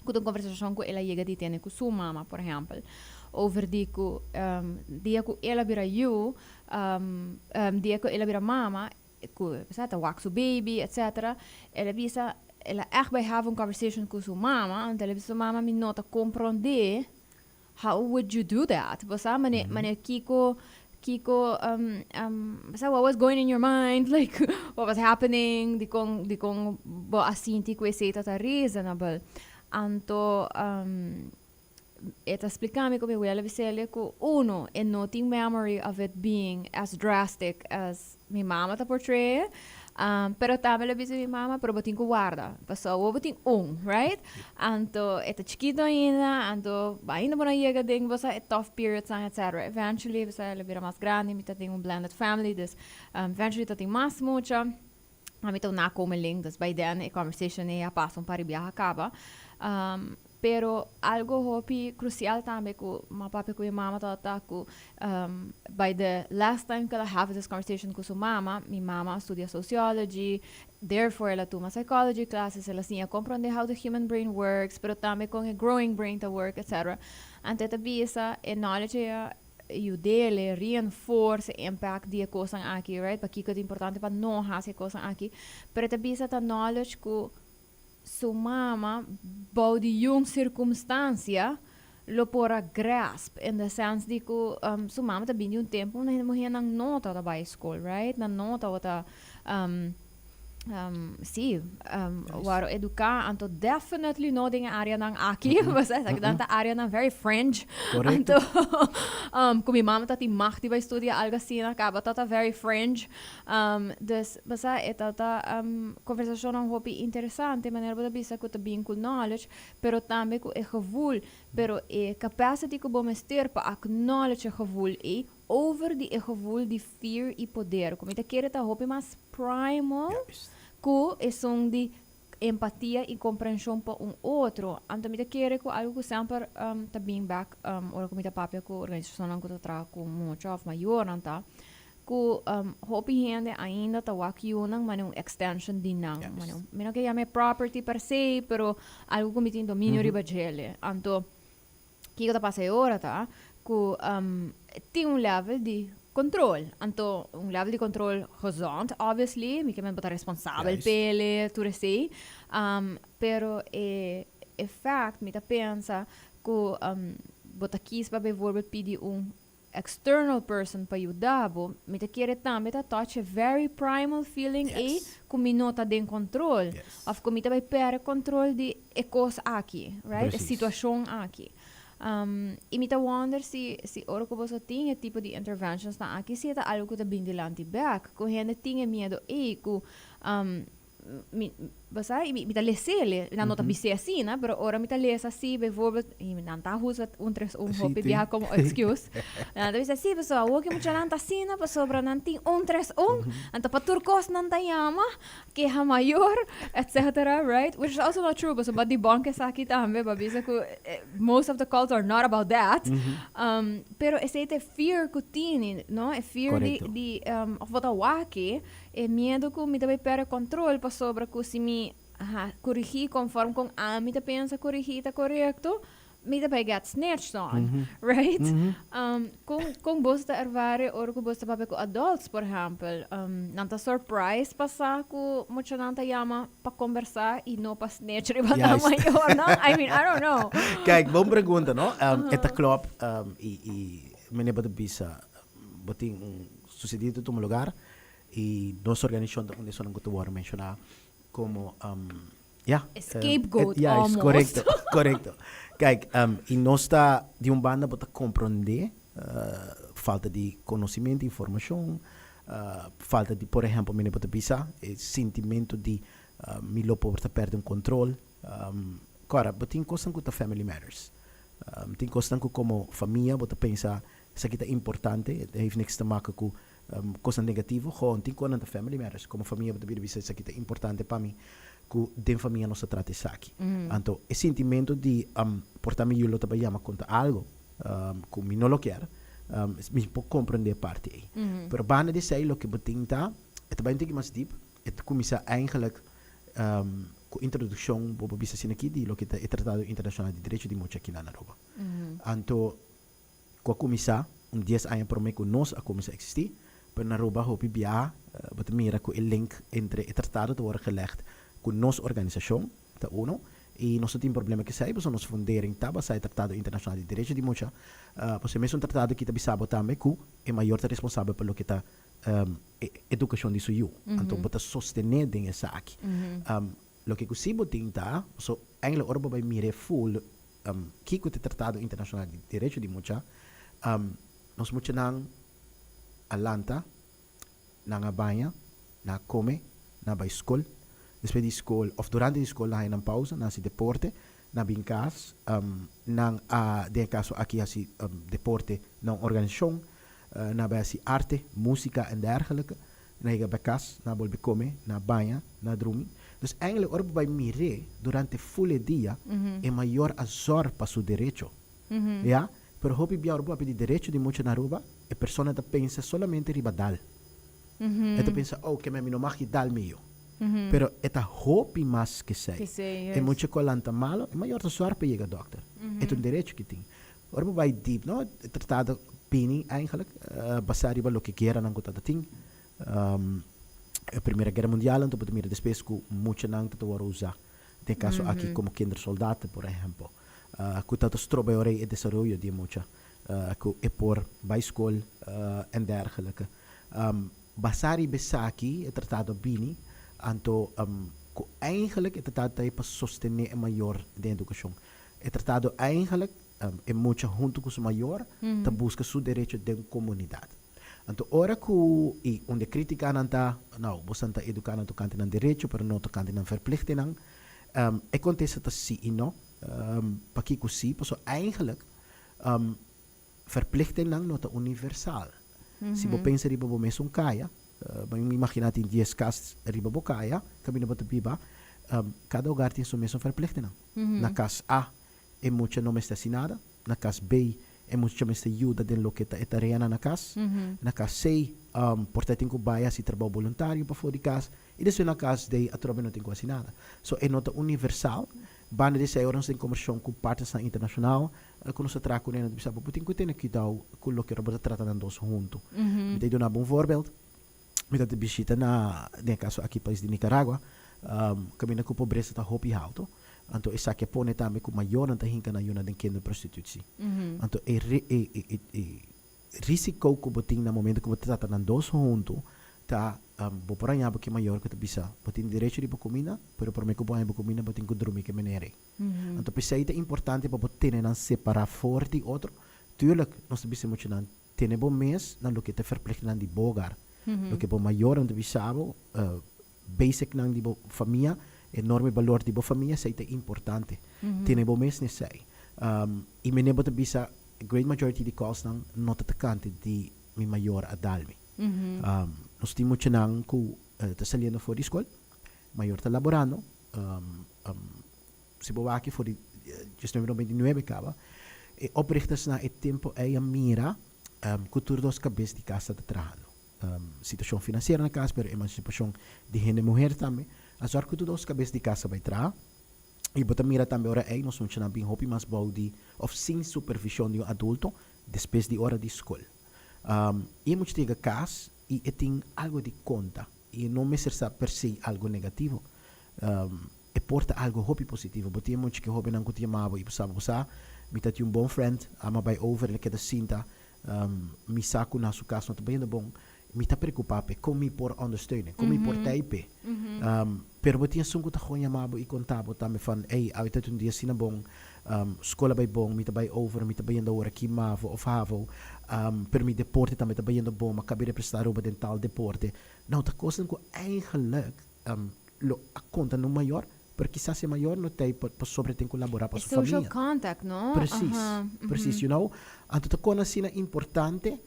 ku ta un kombersashon ku el a yega di tene ku su mama, por ehèmpel, over di ku dia ku el a bira yu, dia ku el a bira mama, ku sa ta wak su baby etcetera, el a bisa el a ègt bai have un conversation ku su mama, anto el a bisa su mama, mi no ta komprondé how would you do that, bo sa mane mane kiko kiko bo sa what was going in your mind like what was happening dikon dikon bo a sinti ku esei ta ta reasonable, anto E ta splica mi cu mi wela bisele cu uno, e no tin memory of it being as drastic as mi mama ta portray it, pero tambe lo bisa mi mama, pero bo tin cu warda, paso awor bo tin un, right? Anto e ta chikito ainda, anto ainda bo no yega den bo sa e tough periodsnan etcetera. Eventually bo sa el a bira mas grandi, mi ta den un blended family, dus eventually ta tin mas mucha. Ami ta un nakomeling, dus by then e conversation ei a pasa un par di biaha caba. Pero algo hopi crucial tambe cu mi papia cu mi mama tabata cu by the last time cu el a have this conversation cu su mama, mi mama a studia sociology, therefore el a tuma psychology classes, el a siña comprende how the human brain works, pero tambe con e growing brain ta work, etcetera. Anto e ta bisa e knowledge ei a yud'é reinforce e impact di e kosnan aki, right? Pakiko ta importante pa no hasi e kosnan aki. Pero e ta bisa ta knowledge ku su mama bou di yun sirkumstansia lo por a grasp in the sense di ku su mama ta bini di un tempu unda hende muhénan no tabata bai skol, right? Nan no tabata Sí, wòrdu eduká, anto definitely no den e áreanan aki, pasobra esakinan ta áreanan very fringe. Korekto. Anto, ku mi mama ta tin mag di bai studia algu asina, kaba ta ta very fringe. Dus, pasobra e ta ta konversashonnan hopi interesante, manera bo ta bisa ku ta bin ku knowledge, pero tambe ku e gevoel, pero e capacity ku bo mester pa acknowledge e gevoel ei, Over di e gevoel di fear i poder, ku mi ta kere ta hopi mas primal ku esun di empatia i komprenshon pa un otro. Anto mi ta kere ku algu ku semper ta bin bek ora ku mi ta papia ku organisashonnan ku ta traha ku mucha òf mayornan ta ku hopi hende ainda ta wak yunan manera un extension di nan. Mi no ke yama e property per se, pero algu ku mi tin dominio riba djele. Anto Kiko ta pasa e ora ta ku tin un level di control. Anto un level di control gezond obviously, mi ke men bo ta responsabel p'ele, tur esei. Pero e fact mi ta pensa ku bo ta kies pa bijvoorbeeld pidi un external person pa yuda bo, mi ta kere tambe ta touch e very primal feeling ei ku mi no ta den control of ku mi ta bai perde control di e kos aki, right? E situashon aki. I mi ta wonder si si ora ku boso tin e tipo di interventions nan aki si e ta algu ku ta bin dilanti bek, ku hende tin e miedo ei ku mi. Bo sa, i mi ta les'é, nan no ta bis'é asina, pero ora mi ta lesa así, bijvoorbeeld, i nan ta usa un tres un hopi biaha komo excuse, nan ta bisa, sí, pasobra awor ki muchanan ta asina, pasobra nan tin un tres un, anto pa tur kos nan ta yama, keha mayor, etcetera, right? Which is also not true, pasobra bo a debunk esaki tambe, bo a bisa ku most of the calls are not about that. Pero esei ta e fear ku tini, no? E fear di, of bo ta wak E miedu ku mi ta bai pèrdè kòntròl pasobra ku si mi korigí konfòrm kon ami ta pensa korigí ta korekto, mi ta bai get snitched on, right? Kon kon boso ta ervare ora ku boso ta papia ku adults, por ehèmpel? Nan ta surprise pa sa ku muchanan ta yama pa kombersá i no pa snitch riba nan mayornan? I mean, I don't know. Kijk, bon pregunta, no? E ta klòp i mene bo ta bisa bo tin un susedido ta tuma lugar y nos organisacion ta un di esunnan cu ta worde menciona como ya. E scapegoat ya, almost. Correcto, correcto. Kijk, y nos ta di un banda bo ta comprende falta di conocimento, informacion, falta di por ehempel mene bo ta bisa e sintimento di mi lo por ta perde un control. Cora, bo tin cosnan cu ta family matters. Tin cosnan cu como famia bo ta pensa Esaki ta importante, e heeft niks te maken ku kosnan negativo, gewoon tin konan ta family matters. Komo famia bo ta bira bisa esaki ta importante pa mi, ku den famia nos ta trata esaki. Anto e sintimento di por ta mi yu lo ta bai yama konta algo ku mi no lo kier, mi por komprende e parti ei. Pero banda di esei loke bo tin ta, e ta bai un tiki mas diep, e ta kuminsá eigenlijk ku introdukshon bo por bisa asina aki di loke ta e Tratado Internashonal di Derecho di Mucha aki na Aruba. Anto ku a kuminsá un dies aña promé ku nos a kuminsá eksistí, pero na Aruba hopi biaha bo ta mira ku e link entre e tratado ta wòrdu gelègd ku nos organisashon ta uno i nos no tin problema ku esei pasobra nos fundering ta basá e Tratado Internashonal di Derecho di Mucha. Pasobra e mesun tratado aki ta bisa bo tambe ku e mayor ta responsabel pa loke ta e edukashon di su yu. Anto bo ta sostené den esaki. Loke ku si bo tin ta, pasobra èigenlik ora bo bai mira e ful Kiko ta e Tratado Internashonal di Derecho di Mucha? Nos muchanan a lanta, nan a baña, nan a kome, nan a bai skol. Despues di skol òf durante di skol nan haña nan pausa, nan hasi deporte, nan bin kas, nan a, den e kaso aki, hasi deporte na un organisashon, nan a bai hasi arte, músika en dergelike. Nan yega bek kas, nan a bolbe kome, nan a baña, nan a drumi. Dus eigenlijk ora bo bai mir'é durante ful e dia, e mayor a zòrg pa su derecho. Ya? Pero hopi bia ora bo papia di derecho di mucha na Aruba, e persona ta pensa solamente riba dal. E ta pensa, oh, keme mi no mag di dal mi yu. Pero e ta hopi mas k'esei. E mucha ku a lanta malo, e mayor ta zòrg pa e yega dòkter. E ta un derecho ki tin. Ora bo bai diep no, e tratado bini eigenlijk basá riba loke gueranan ku tabata tin. E Primera Guera Mundial anto bo ta mira despues ku muchanan ta ta wòrdu usá den e kaso aki komo kindersoldaten por ehèmpel ku ta ta stroba e ora ei e desaroyo di e mucha ku e por bai skol en dergelike. Basá riba esaki e tratado a bini anto ku eigenlijk e tratado ta ei pa sostené e mayor den edukashon. E tratado eigenlijk e mucha hunto cu su mayor ta busca su derecho den comunidad. Anto ora cu y unda e criticanan ta, nou, bosan ta educa nan tocante nan derecho pero no tocante nan verplichtingnan, e contesta ta si y no. Pakico si? Pasobra eigenlijk Verplichtingnan no ta universal. Si bo pensa riba bo mesun kaya, bo imagina tin dies kas riba bo kaya kaminda bo ta biba, kada hogar tin su mesun verplichtingnan. Na kas A e mucha no mester hasi nada, na kas B e mucha mester yuda den loke ta e tareanan na kas, na kas C por ta tin ku bai hasi trabou boluntario pafó di kas i despues na kas D atrobe no tin ku hasi nada. So e no ta universal. Banda di esei ora nos tin kombersashon ku partnersnan internashonal, Ku nos ta traha kuné, nos ta bisa bo, bo tin ku tene kuidou ku loke ora bo ta trata nan dos huntu. Mi ta duna bo un voorbeeld. Mi ta bishita na, den e kaso aki, pais di Nicaragua, kaminda ku pobresa ta hopi haltu. Anto esaki a pone tambe ku mayornan ta hinka nan yunan den kinderprostitutie. Anto e e Risiko ku bo tin na momento ku bo ta trata nan dos huntu ta bo por haña bo ke mayor ku ta bisa bo tin derecho riba kuminda pero prome ku bo haña bo kuminda bo tin ku drumi ke meneer ei. Anto p'esei ta importante pa bo tene nan separá for di otro. Tuurlijk nos ta bisa muchanan tene bo mes na loke ta verplichtnan di bo hogar, loke bo mayornan ta bisa bo, basic nan di bo famia. E norma i balor di bo famia, esei ta importante. Tene bo mes n'esei. I mene bo ta bisa, great majority di kosnan no ta tokante di mi mayor a dal mi. Nos tin muchanan ku ta saliendo for di skol, mayor ta laborando, si bo wak for di 1999 kaba, e oprichtersnan e tempo ei a mira ku tur dos kabes di kas ta trahando. Situashon finansiero na kas, pero emansipashon di hende muher tambe a zòrg ku tur dos kabes di kas a bai traha. I bo ta mira tambe ora ei nos muchanan bin hopi mas bou di òf sin supervishon di un adulto despues di ora di skol. I e mucha ta yega kas i e tin algu di konta i e no mester sa per se algu negativo. E por ta algu hopi positivo. Bo tin e mucha ke hobennan ku ta yama bo i bo sa bo sa mi ta tin un bon friend, ama bai over, el a keda sinta Mi sa ku na su kas no ta bayendo bon. Mi ta preokupá p'e. Kon mi por ondersteunen? Kon mi por tei p'e? Pero bo tin esun ku ta gewoon yama bo i konta bo tambe van, ey, awe ta un dia asina bon, skol a bai bon, mi ta bai over, mi ta bayendo awor aki mavo of havo, pero mi deporte tambe ta bayendo bon, mi a kabi representá Aruba den tal deporte. Nou, ta kosnan ku eigenlijk lo a konta na un mayor, Pero kisas e mayor no ta ei pasobra e tin ku laborá pa E su social famia. contact, no? Precies, Aha, precies, mhm. you know. Anto ta kon asina importante,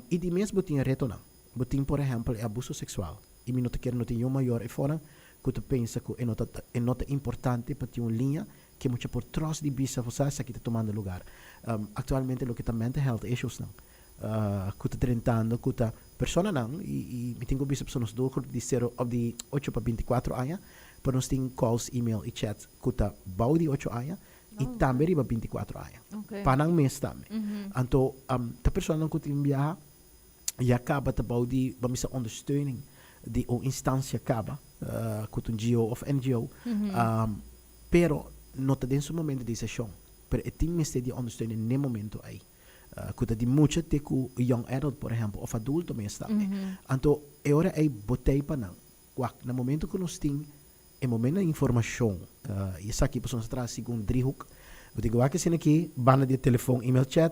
i di mes bo tin e retonan. Bo tin por ehèmpel e abuso seksual. I mi no ta kere no tin yu mayor eiforan ku ta pensa ku e no ta e no ta importante pa tin un liña ke mucha por tròs di bisa bo sa esaki ta tumando lugar. Aktualmente loke ta mental health issuesnan ku ta drentando ku ta personanan i i mi tin ku bisa pasobra nos doelgroep di sero òf di ocho pa bintikuatro aña pero nos tin calls, email i chat ku ta bou di ocho aña i tambe riba bintikuatro aña pa nan mes tambe. Anto ta personanan ku tin biaha ya kaba ta bou di bo mester ondersteuning di un instansia kaba ku ta un GO òf NGO pero no ta den su momento di seshon pero e tin mester di ondersteuning n'e momento ei. Ku ta di mucha te ku young adult por ehempel of adulto mes tambe. Anto e ora ei bo t'ei pa nan. Wak, na momento ku nos tin e momento di informashon, i esaki pasobra nos ta traha segun driehoek, bo tin ku wak esei aki, banda di e telefon, email, chat,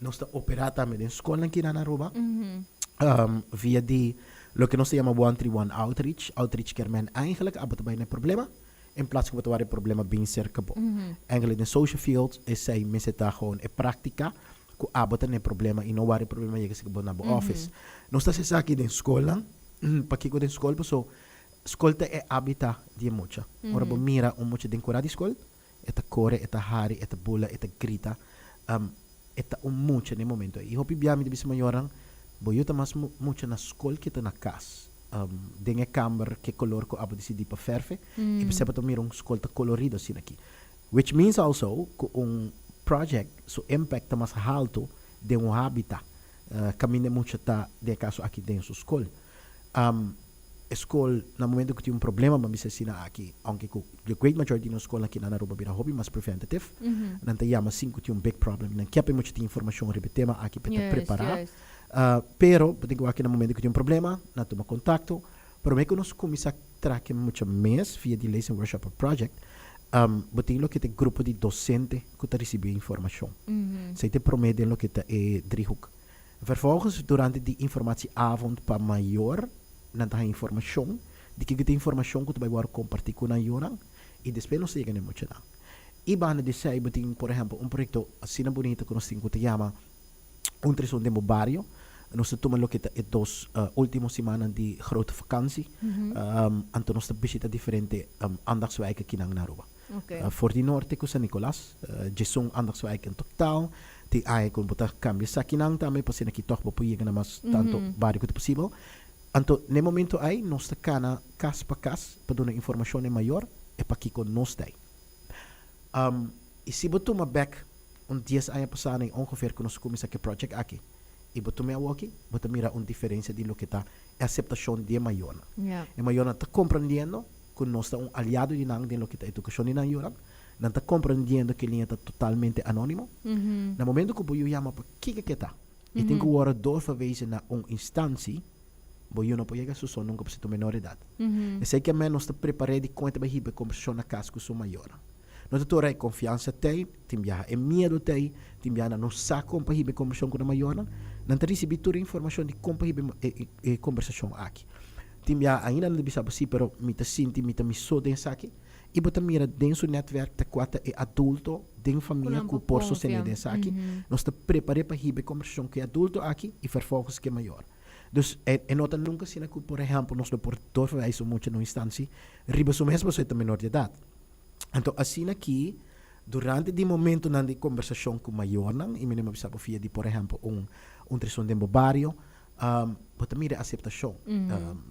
nos ta operá tambe den skolnan kinan na Aruba via di loke nos ta yama one three one outreach. Outreach kier men eigenlijk abo ta bai na e problema. In plaats ku bo ta wak e problema bin serka bo. Eigenlijk den social field esei mester ta gewoon e praktika ku abo ta na e problema i no wak e problema yega serka bo na bo office. Nos ta hasi esaki den skolnan. Pakiko den skol? Paso skol ta e habitat di e mucha. Ora bo mira un mucha den kura di skol, e ta kore, e ta hari, e ta bula, e ta grita. E ta un mucha na e momento ei. I hopi bia mi ta bisa mayornan, bo yu ta mas mucha na skol ke ta na kas. Den e kamber ke kolor ku abo disidí pa fèrfe i p'esei bo ta mira un skol ta kolorido asina aki. Which means also ku un project su impact ta mas haltu den un habitat kaminda e mucha ta den e kaso aki den su skol. E skol na momento ku tin un problema ban bisa asina aki aunke ku the great majority di nos skolnan aki na Aruba bira hopi mas preventative nan ta yama sin ku tin un big problem nan kier pa e mucha tin informashon riba e tema aki pa e ta prepara. Pero bo tin ku wak na momento ku tin un problema nan tuma kontakto. Prome ku nos kuminsá traha ke mucha mes via di Lezing Workshop Project bo tin loke ta e grupo di dosente ku ta risibí e informashon. Esei ta e prome den loke ta e driehoek. Vervolgens durante di informatieavond pa mayor nan ta haña informashon di kiko ta e informashon ku ta bai wòrdu kompartí ku nan yunan i despues nos ta yega na e muchanan. I banda di esei bo tin por ehèmpel un proyekto asina bunita ku nos tin ku ta yama Un trison den bo bario. Nos ta tuma loke ta e dos ultimo simannan di grote vakantie. Anto nos ta bishita diferente aandachtswijken akinan na Aruba. For di Norte ku San Nicolas, djesun aandachtswijk in totaal. Tin aña ku bo ta kambia esakinan tambe pa asina ki tòg bo por yega na mas tantu bario ku ta posibel. Anto na e momento ei nos ta kana kas pa kas pa duna informashon na e mayor e pakiko nos ta ei. I si bo tuma bek un dies aña pasá na ongeveer ku nos kuminsá ku e project aki i bo tuma e awoki, bo ta mira un diferensia di loke ta e aseptashon di e mayornan. E mayornan ta komprendiendo ku nos ta un aliado di nan den loke ta edukashon di nan yunan. Nan ta komprendiendo ku e liña ta totalmente anónimo. Na momento ku bo yu yama pa kiko ke ta i tin ku wòrdu doorverwezen na un instansi, bo yu no por yega su so nunka pasobra e ta un menor edat. Esei ke men nos ta prepar'é di kon e ta bai hiba e kombersashon na kas ku su mayornan. No ta tur e konfiansa t'ei, tin biaha e miedu t'ei, tin biaha nan no sa kon pa hiba e kombersashon ku nan mayornan. Nan ta risibí tur e informashon di kon pa hiba e kombersashon aki. Tin bia ainda nan ta bisa bo si, pero mi ta sinti mi ta mi so den esaki. I bo ta mira den su netwerk ta kua ta e adulto den famia ku por sostené den esaki. Nos ta prepar'é pa hiba e kombersashon ku e adulto aki i vervolgens ku e mayor. Dus e no ta nunka asina ku por ehèmpel nos lo por doorverwijs un mucha na un instantie riba su mes pasobra e ta menor di edat. Anto asina aki durante di momentonan di kombersashon ku mayornan i mi a bisa bo via di por ehèmpel un un treson den bo bario bo ta mira e aseptashon.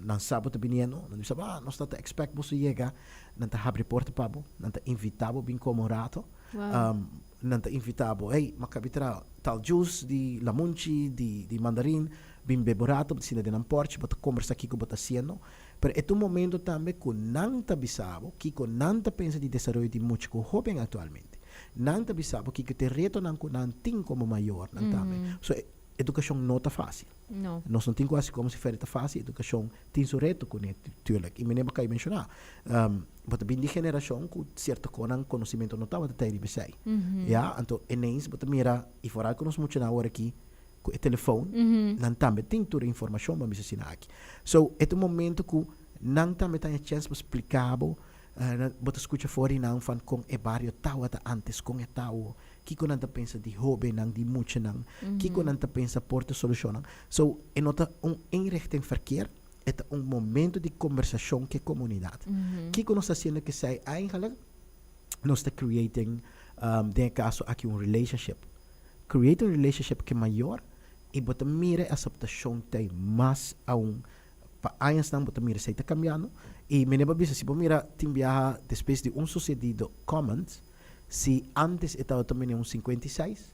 Nan sa bo ta biniendo, nan bisa bo, ah, nos ta ta expect boso yega, nan ta habri porta pa bo, nan ta invita bo bin kome un rato. Nan ta invita bo, hey, m'a kabi traha tal juice di lamunchi, di mandarin, bin bebe un rato, bo ta sinta den nan porch, bo ta kombersa kiko bo ta hasiendo. Pero e ta un momento tambe ku nan ta bisa bo kiko nan ta pensa di desaroyo di mucha ku hoben aktualmente. Nan ta bisa bo kiko ta e retonan ku nan tin komo mayornan tambe. So, Edukashon no ta fásil. No. Nos no tin ku hasi komo si fuera ta fásil. Edukashon tin su reto kuné, tuurlijk. I meneer bo kai menshoná, bo ta bin di generashon ku sierto konan konosementu no tabata ta riba esei. Ya, anto ineens bo ta mira, i foral ku nos muchanan awor aki ku e telefon, nan tambe tin tur e informashon bo a bisa asina aki. So, e ta un momento ku nan tambe ta haña chèns pa splika bo, bo ta skucha for di nan van kon e bario tabata ántes, kon e ta awor. Kiko nan ta pensa di hóbennan, di muchanan? Kiko nan ta pensa por ta solushonnan? So, e no ta un inrichting verkeerd, e ta un momento di kombersashon ku e komunidat. Kiko nos ta hasiendo ku esei? Eigenlijk nos ta creating, den e kaso aki, un relationship. Create un relationship ku e mayor i bo ta mira e aseptashon ta ei mas aun. Pa añasnan bo ta mira esei ta kambiando. I mi never bisa, si bo mira tin biaha despues di un susedido comment, Si antes e tabata mene un 56,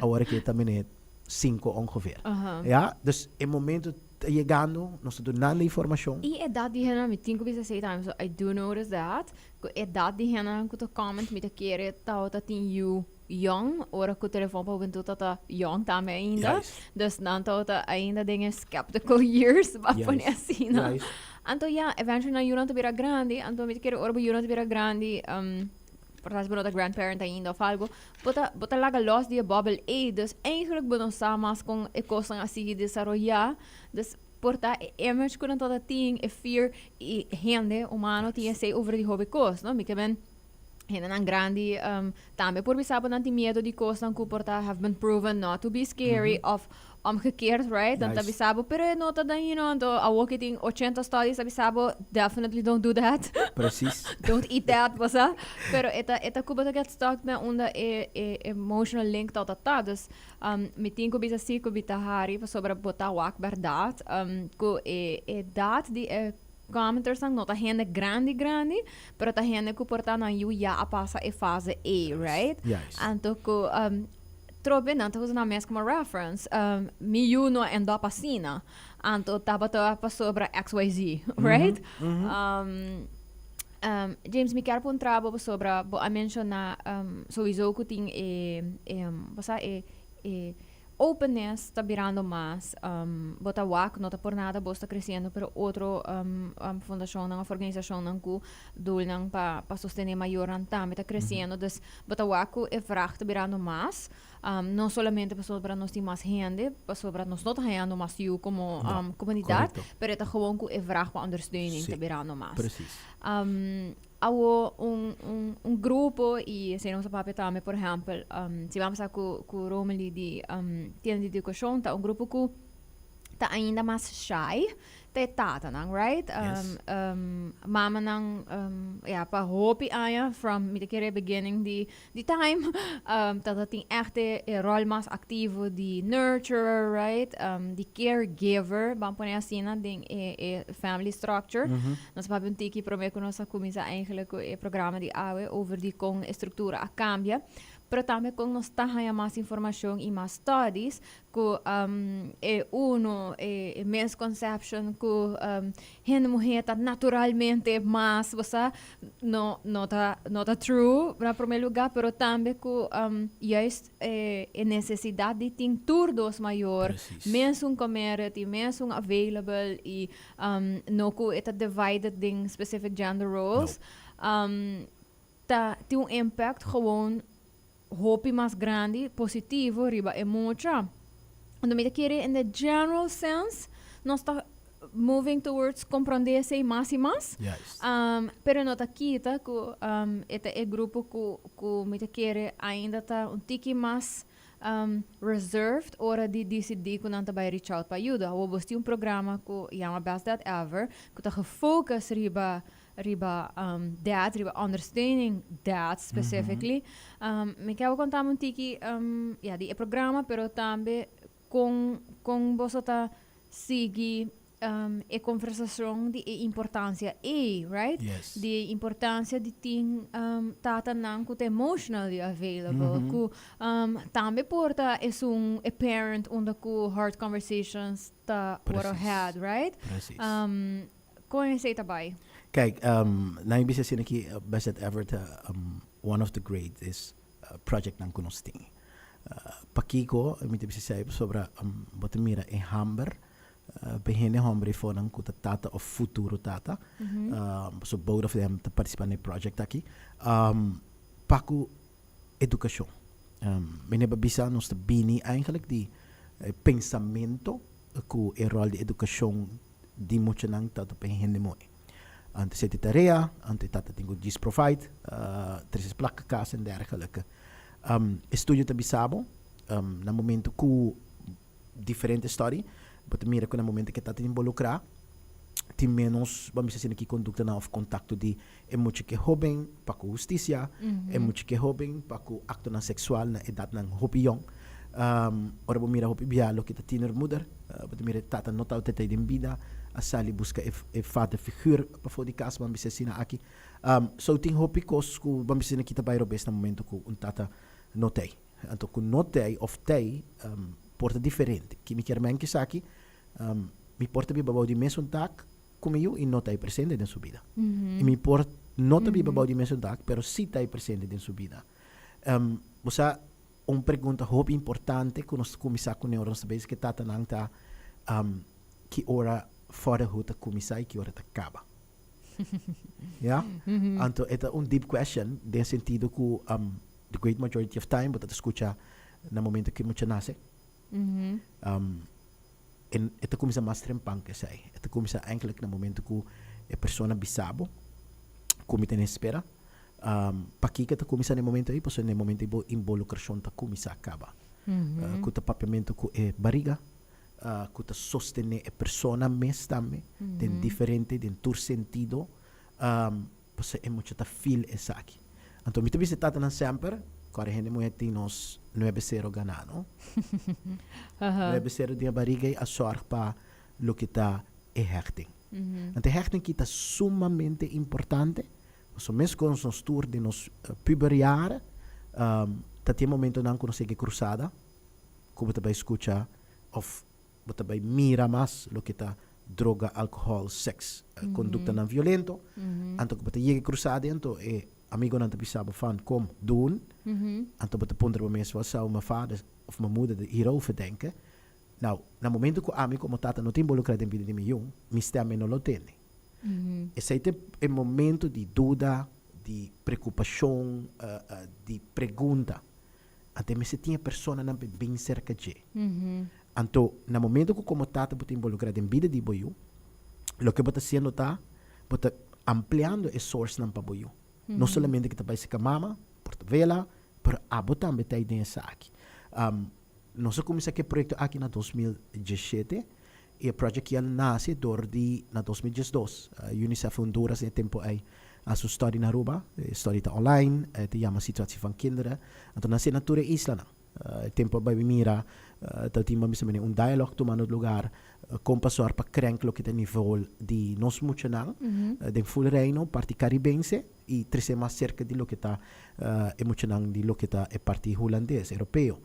awor aki e ta mene 5 ongeveer. Ya, dus e momento ta yegando, nos ta dunando informacion. E edad di hendenan, mi tin cu bisa esey tambe, so I do notice that, cu edad di hendenan cu ta comment, mi ta kere tabata tin yu young, ora cu Telefon pa Hubentud tabata young tambe ainda. Dus nan tabata ainda den e skeptical years, ba pone asina. Anto ya, eventually nan yunan ta bira grandi, anto mi ta kere ora bo yunan ta bira grandi, por ta si bo no ta grandparent ainda of algo, bo ta, bo ta laga los di e bubble ei, dus eigenlijk bo no sa mas kon e kosnan a sigui desaroyá, dus por ta e image ku nan tabata tin, e fear, i hende humano tin esei over di hopi kos, no? Mi ke men hendenan grandi tambe por bisa bo nan tin miedo di kosnan ku por ta have been proven not to be scary of omgekeerd, right? Dan ta bisa bo, pero e no ta dañino, anto awor ke tin 80 studies ta bisa bo, definitely don't do that. Precies. Don't eat that, bo sa. Pero e ta, e ta ku bo ta get stuck na unda e, e emotional link ta ta. Dus, mi tin ku bisa si ku mi ta hari pasobra bo ta wak bèrdat, ku e edat di e commentersnan no ta hende grandi grandi, pero ta hende ku por ta nan yu ya a pasa e fase ei, right? Juist. Anto ku, Trobe nan ta usa nan mes como reference. Mi yu no a end up asina. Anto tabata pasobra XYZ, right? James, mi kier puntra bo pasobra bo a menciona sowieso cu tin e, e, bo sa e, e openness ta birando mas. Bo ta wak, no ta por nada bos ta creciendo, pero otro fundacionnan of organisacionnan cu doelnan pa pa sostene mayornan tambe ta creciendo. Dus Bo ta wak ku e vrag ta birando mas, no solamente pasobra nos tin mas hende, pasobra nos no ta hañando mas yu komo komunidat, pero e ta gewoon ku e vrag pa ondersteuning ta birando mas. Precies. Awo un un un grupo i esei nos a papia tambe por ehèmpel si ban bisa ku ku Romely di Tienda di Edukashon ta un grupo ku ta ainda mas shy ta e tatanan, right? Yes. Mamanan, ya, pa hopi aña, from mi ta kere beginning di di time, tata tin echt e e rol mas activo di nurturer, right? Di caregiver, ban pone asina, den e e family structure. Nos a papia un tiki prome cu nos a cuminsa eigenlijk cu e programa di awe over di con e structura a cambia, pero tambe con nos ta haya mas informacion y mas studies ku e uno e misconception ku hende muhé ta naturalmente mas bo sa no no ta no ta true na prome lugar pero tambe ku juist e nesesidat di tin tur dos mayor mesun community mesun available i no ku e ta divided den specific gender roles ta tin un impact gewoon hopi mas grandi positivo riba e mucha. Anto mi ta kere in the general sense nos ta. moving towards comprende esey mas y mas. Pero no ta kita cu e ta e grupo cu mi ta kere ainda ta un tiki mas reserved ora di dicidi cu nan ta bay reach out pa ayuda. Awor bos tin un programa cu yama Best Dad Ever cu ta gefocus riba dad, riba understanding dad specifically. Mi kier bo contami un tiki ya di e programa pero tambe con boso ta sigui e conversacion di e importancia ey, right? Yes. Di e importancia di tin tatanan cu ta emotionally available, cu tambe por ta esun e parent unda cu hard conversations ta worde had, right? Precies. Con esey ta bay? Kijk, nan bisa asina aki, Best Dad Ever ta one of the greatest projectnan cu nos tin. Pakico mi ta bisa esey? Pasobra bo ta mira e hamber pa e hende homber efonan cu ta tata of futuro tata, so both of them ta participa na e project aki, pa cu educacion. Mi never bisa nos ta bini eigenlijk di e pensamento cu e rol di educacion di muchanan ta pa e hende moe. Antes e tarea, antes tata tin cu djis provide, trece placa cas en dergelijke. E studio ta bisa bo, na momento cu diferente study, bo ta mira cu na momento cu e tata involucra, tin menos, bo a bisa asina ki conductanan of contacto di e mucha cu e hoben pa cu husticia, e mucha cu e hoben pa cu actonan sexual na edadnan hopi yong. Ora bo mira hopi bia loke ta tienermoeder, bo ta mira e tata no ta altijd den bida, a sali buska e vader figuur pafó di cas, bo a bisa asina aki. So tin hopi cos cu bo a bisa asina ki ta bay robes na momento cu un tata no ta ey. Anto cu no ta ey of ta ey por ta diferente. Ki mi kier men cu esaki, mi por ta biba bao di mesun dak cu mi yu y no ta ey presente den su bida. Y mi por no ta biba bao di mesun dak pero si ta ey presente den su bida. Bo sa un pregunta hopi importante ku nos ta kuminsá kuné ora nos ta bezig ku e tatanan ta, ki ora fatherhood ta kuminsá i ki ora ta kaba? Ya? Anto e ta un deep question den sentido ku the great majority of time bo ta ta skucha na momento ku e mucha nase. E ta kuminsá mas trempan ku esei. E ta kuminsá eindelijk na momento ku e persona bisa bo ku mi ta nespera. Pakiko ta kuminsá na e momento ei? Pasobra na e momento ei bo involukrashon ta kuminsá kaba. Ku ta papiamentu ku e bariga, ku ta sostené e persona mes tambe den diferente, den tur sentido, pasobra e mucha ta feel esaki. Anto mi ta bisa e tatanan semper, kòrda hende muhé tin nos nuebe sero ganá, no? Nuebe sero den e bariga ei a sòrg pa loke ta e hechting. Anto e hechting aki ta sumamente importante. Pasobra meskos nos tur den nos puberjaren ta tin momentonan ku nos yega e krusada ku bo ta bai skucha òf bo ta bai mira mas loke ta droga, alkohòl, sèks, konduktanan violento. Anto ku bo ta yega e krusada anto e amigonan ta bisa bo fan kom doen. Anto bo ta puntra bo mes wat zou mijn vader of mijn moeder hierover denken? Nou, na momento ku ami komo tata no ta involukrá den bida di mi yu, mi stèm e no lo tende. Esei ta e momento di duda, di preokupashon, di pregunta. Anto e mester tin e personanan pa e bin serka dje. Anto na momento ku komo tata bo ta involukrá den bida di bo yu, loke bo ta hasiendo ta bo ta ampliando e sourcenan pa bo yu. No solamente ku ta bai serka mama, por ta vela, pero abo tambe ta ei den esaki. Nos a kuminsá ku e proyekto aki na 2017 i e project aki a nase dor di na 2012 UNICEF Honduras den e tempu ei a hasi un study na Aruba. E study ta online, e ta yama Situatie van Kinderen. Anto nan hasié na tur e islanan. E tempu a bai mira ta tin bo a bisa mene un dialoog tumando lugar kon pa sòr pa krenk loke ta nivel di nos muchanan den ful Reino parti Karibense i trese mas serka di loke ta e muchanan di loke ta e parti Hulandes, Europeo.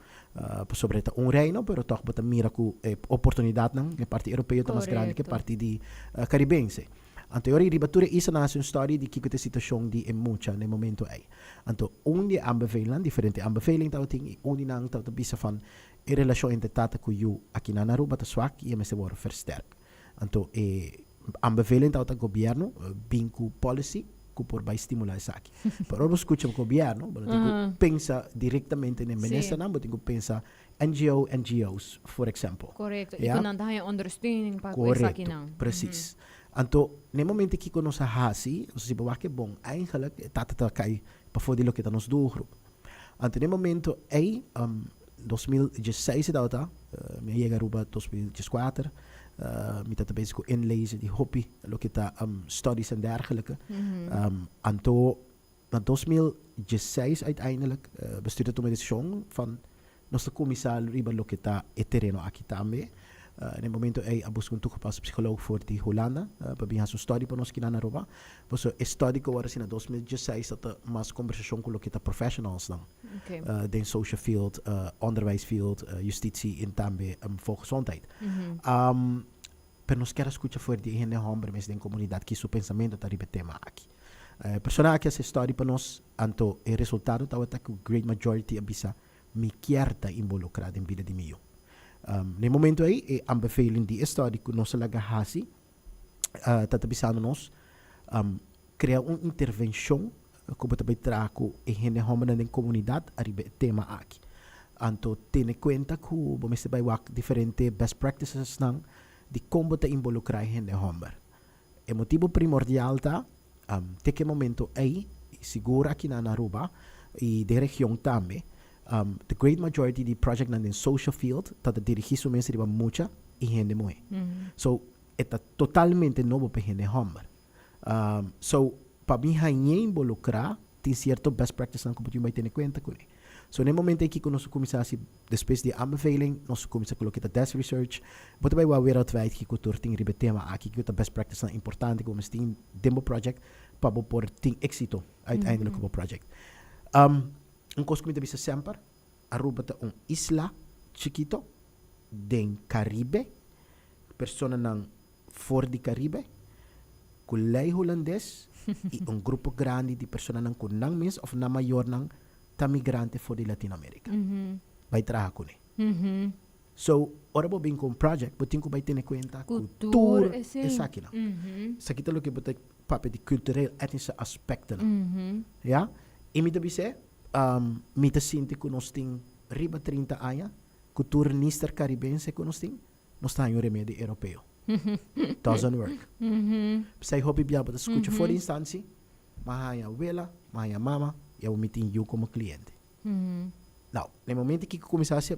Pasobra e ta un reino, pero tòg bo ta mira ku e oportunidatnan e parti Europeo ta mas grandi ku e parti di Karibense. Anto e ora ei riba tur e islanan hasi un study di kiko ta e situashon di e mucha na e momento ei. Anto un di e aanbevelingnan, diferente aanbeveling tabatin i un di nan tabata bisa van e relashon entre tata ku yu akinan na Aruba ta swak i e mester wòrdu versterk. Anto e aanbeveling tabata gobièrnu bin ku policy. ku por bai stimulá esaki. Pero ora bo skucha gobièrnu, bo no tin ku pensa direktamente na e ministernan, bo tin ku pensa NGO, NGO's, for example. Korekto. I ku nan ta haña ondersteuning pa ku esakinan. Korekto, presis. Anto, na e momento kiko nos a hasi, nos a si bo wak e bon, eigenlijk e tata ta kai pafó di loke ta nos doelgroep. Anto na e momento ei, 2016 e tabata, mi a yega Aruba 2014, mi tabata bezig ku inlezen di hopi loke ta studies en dergelijke. Anto na 2016 uiteindelijk bestuur ta tuma e desishon van nos ta kuminsá riba loke ta e tereno aki tambe. Na e momento ei a buska un toegepaste psycholoog for di Hulanda pa bin hasi un study pa nos kinan na Aruba. Pasobra e study ku a wòrdu hasi na 2016 ta ta mas kombersashon ku loke ta professionalsnan den social field, onderwijs field, justitie en tambe volksgezondheid. Pero nos kier a skucha for di e hende hòmber mes den komunidat ki su pensamentu ta riba e tema aki. E persona aki a hasi e study pa nos, anto e resultado tabata ku great majority a bisa mi kier ta involukrá den bida di mi yu. Na e momento ei e aanbeveling di e study ku nos a laga hasi ta ta bisando nos krea un intervenshon ku bo ta bai traha ku e hende hòmbernan den komunidat ariba e tema aki. Anto tene kuenta ku bo mester bai wak diferente best practicesnan di kon bo ta involukrá e hende hòmber. E motibu primordial ta te ku e momento ei, sigur aki na Aruba i den region tambe, the great majority di projectnan den social field ta ta dirigí su mes riba mucha i hende muhé. So e ta totalmente nobo pa e hende hòmber. So pa mi hañ'é involukrá tin sierto best practicenan ku bo tin bai tene kuenta kuné. So na e momento ei kiko nos a kuminsá hasi despues di e aanbeveling, nos a kuminsá ku loke ta desk research. Bo ta bai wak wereldwijd kiko tur tin riba e tema aki, kiko ta best practicenan importante ku bo mester tin den bo project pa bo por tin éksito uiteindelijk ku bo project. Un kos ku mi ta bisa semper, Aruba ta un isla chikito den Karibe, personanan for di Karibe, ku lei hulandes i un grupo grandi di personanan ku nan mes òf nan mayornan ta migrante for di Latinoamerika. Bai traha kuné. So, ora bo bin ku un project, bo tin ku bai tene kuenta ku tur esakinan. Esaki ta loke bo ta papia di kultureel etnische aspektonan. Ya? I mi ta bis'é, mi ta sinti ku nos tin riba 30 aña ku tur nister karibense ku nos tin, nos ta haña un remedi europeo. Doesn't work. P'esei hopi bia bo ta skucha for di instantie, m'a haña wela, m'a haña mama, i awor mi tin yu komo kliente. Nou, na e momento kiko kuminsá hasi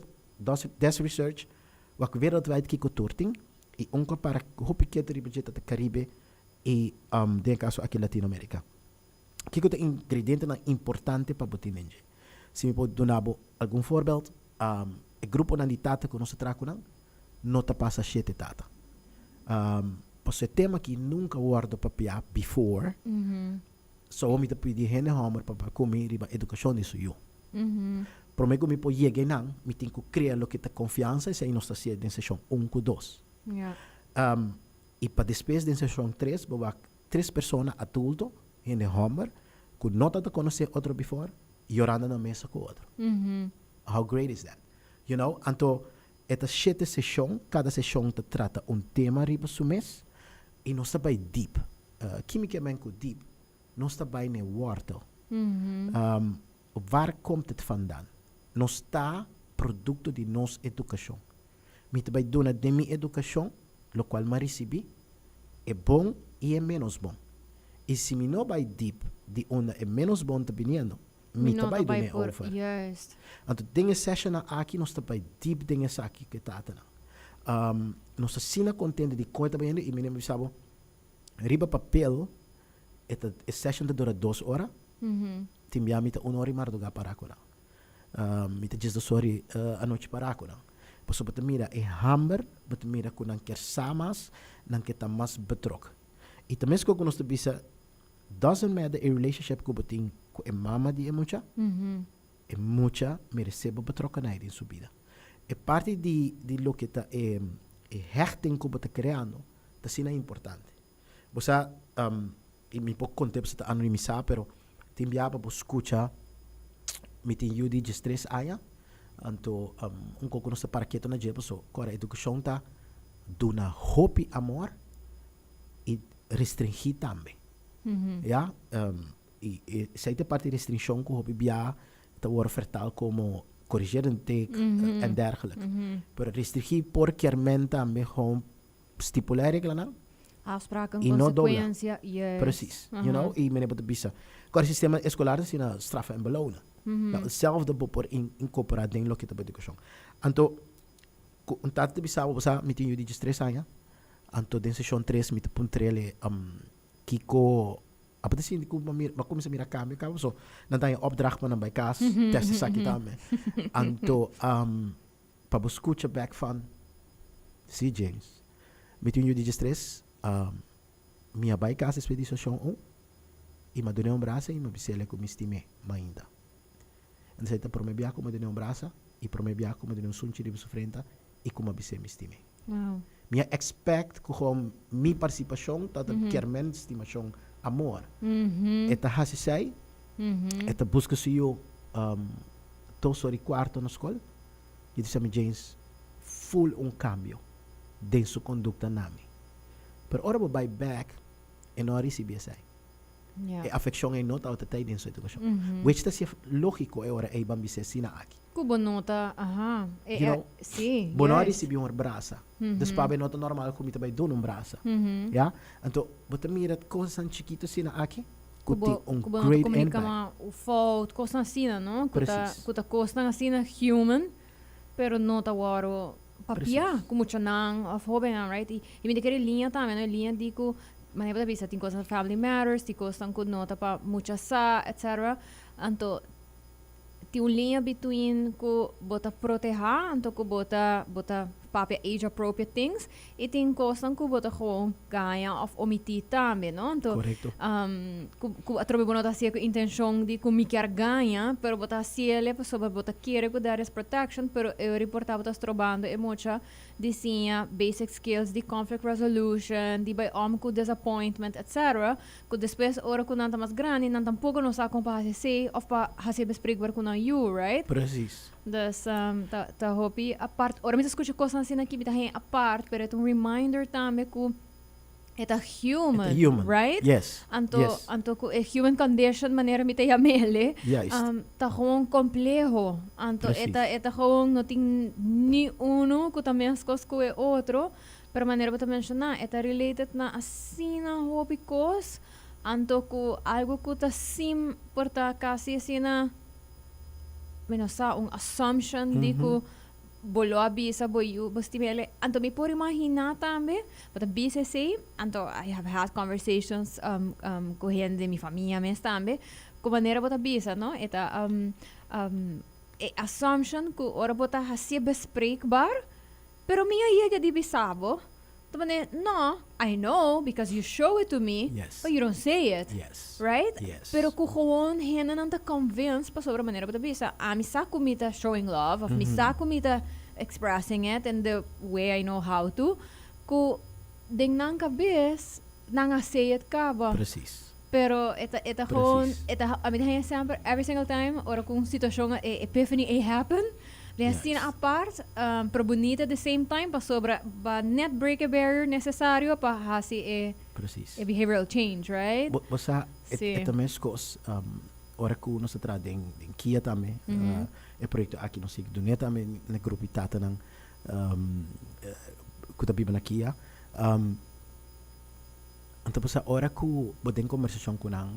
desk research, wak wereldwijd kiko tur tin, i un ku a para hopi ketu riba dje ta Karibe i den e kaso aki Latinoamerika. Kiko ta ingredientenan importante pa bo tin den dje? Si mi por duna bo algun voorbeeld, e gruponan di tata ku nos ta traha ku nan no ta pasa shete tata. Pasobra e tema aki nunka wòrdu papiá before, so mi ta pidi hende hòmber pa papia ku mi riba edukashon di su yu. Promé ku mi por yega einan, mi tin ku krea loke ta konfiansa, esei nos ta hasié den seshon un ku dos. I pa despues den seshon tres bo wak tres persona adulto, hende hòmber, ku no ta ta konosé otro before, yorando na mesa ku otro. How great is that? You know? Anto e ta shete seshon, kada seshon ta trata un tema riba su mes i nos ta bai deep. Ki mi ke men ku deep? Nos ta bai na e wortel. Waar komt het vandaan? Nos ta produkto di nos edukashon. Mi ta bai duna den mi edukashon lokual mi a risibí, e bon i e ménos bon. I si mi no bai deep di unda e ménos bon ta biniendo, mi ta bai dun'é over. Anto den e sessionnan aki nos ta bai deep den esaki ku e tatanan. Nos ta asina kontento di kon e ta bayendo i mi a bisa bo, riba papel e ta e session ta dura 2 ora, tin bia mi ta un ora i mardugá pará ku nan. Mi ta djes 2 ora i anochi pará ku nan. Pasobra bo ta mira e hamber, bo ta mira ku nan kier sa mas, nan ke ta mas betrok. I ta meskos ku nos ta bisa, doesn't matter e relationship ku bo tin ku e mama di e mucha, e mucha meresé bo betrokkenheid den su bida. E parti di di loke ta e e hechting ku bo ta kreando ta asina importante. Bo sa, i mi por konta pasobra ta anonimisá, pero tin bia pa bo skucha, mi tin yu di 13 aña, anto un kos ku nos ta para ketu na dje pasobra kòrda edukashon ta duna hopi amor i restringí tambe. Ya, y esey ta e parti restriccion cu hopi bia ta worde vertaal como corrigerende tik en dergelijke. Pero restringi por kier men tambe gewoon stipula e reglanan. Afspraken, Y no dobla. Consecuencia, yes. Precies, you know, y mene bo ta bisa. Kor e sistema escolar ta asina straffen en belonen. Nou, hetzelfde bo por incorpora den loke ta bo educacion. Anto, cu un tata ta bisa bo, bo sa, mi tin yu di 13 aña, anto den sesion 3 mi ta puntrele kico abo ta sinti cu bo a cuminsa mira cambio caba, paso nan ta haña opdracht pa nan bay cas, test esaki tambe. Anto, pa bo scucha bek van, si James, mi tin un yu di 13, mi a bay cas despues di sesion 1 y mi a dun'e un brasa y mi a bis'ele cu mi stim'e mainda. Entonces ta prome bia cu mi a dun'e un brasa y prome bia cu mi a dun'e un sunchi riba su frenta y cu mi a bis'e mi stim'e. Mi a expect cu gewoon mi participacion ta ta kier men stimacion, amor. E ta haci esey, e ta busca su yu dos ora y cuarto na scol y ta bisa mi, James, full un cambio den su conducta na mi. Pero ora bo bay bek e no a ricibi esey. E afeccion ey no tabata tey den su educacion. Which ta sia logico e ora ey ban bisa asina aki. Cu bo no ta, aha. You know, Si, bo no a yes. ricibi un brasa. Dus pabia no ta normal cu mi ta bay duna un brasa. Ya? Anto, bo ta mira cosnan chikito asina aki cu tin un Cu bo no ta great comunica impact. ma u fout, cosnan asina, no? Cu ta, Precies. cu ta cosnan asina human, pero no ta worde papia cu muchanan of hobennan, right? Y mi ta kere liña tambe, no? E liña di cu, manera bo ta bisa, tin cosnan family matters, tin cosnan cu no ta pa mucha sa, etcetera. Anto, tin un liña between cu bo ta proteha, anto cu bo ta papia age appropriate things, y tin cosnan cu bo ta gewoon gaña of omiti tambe, no? Anto, cu atrobe bo no ta hacié cu intencion di cu mi kier gaña, pero bo ta haciele pasobra bo ta kere cu there is protection, pero e reporta bo ta strobando e mucha di siña basic skills di conflict resolution, di bay om cu disappointment, etc. Cu despues ora cu nan ta mas grandi, nan tampoco no sa con pa haci esey of pa haci bespreekbaar cu nan yu, right? Precies. Dus ta hopi apart. Ora mi ta scucha cosnan asina aki, mi ta haña apart, pero e ta un reminder tambe cu e ta human, E ta human. Right? Yes. Anto, Yes. anto cu e human condition, manera mi ta yam'ele, ta gewoon compleho. Anto e ta, e ta gewoon, no tin ni uno cu ta mescos cu e otro, pero manera bo ta menciona, e ta related na asina hopi cos, anto cu algo cu ta sim por ta casi asina, mi no sa, un assumption di cu bo lo a bisa bo yu bo stim'ele. Anto mi por imagina tambe, bo ta bisa esey, anto I have had conversations cu hende den mi famia mes tambe, cu manera bo ta bisa, no, e ta e assumption cu ora bo ta haci'e bespreekbaar, pero mi a yega di bisa bo, ta manera, no, I know because you show it to me, but you don't say it. Right? Yes. Pero cu gewoon hendenan ta convinced pasobra manera bo ta bisa, ami sa cu mi ta showing love, of mi sa cu mi ta expressing it in the way I know how to, cu den nan cabes nan a say it caba. Pero e ta gewoon, e ta, ami ta haña semper, every single time, ora cu un situacion, e epiphany a happen, den asina apart, pero bunita at the same time, pasobra ba net break e barrier necesario pa haci e e behavioral change, right? Bo sa, e ta mes cos, ora cu nos ta traha den KIA tambe, e proyecto aki nos sigui dune tambe na grupo di tatanan cu ta biba na KIA. Anto bo sa ora cu bo den conversacion cu nan,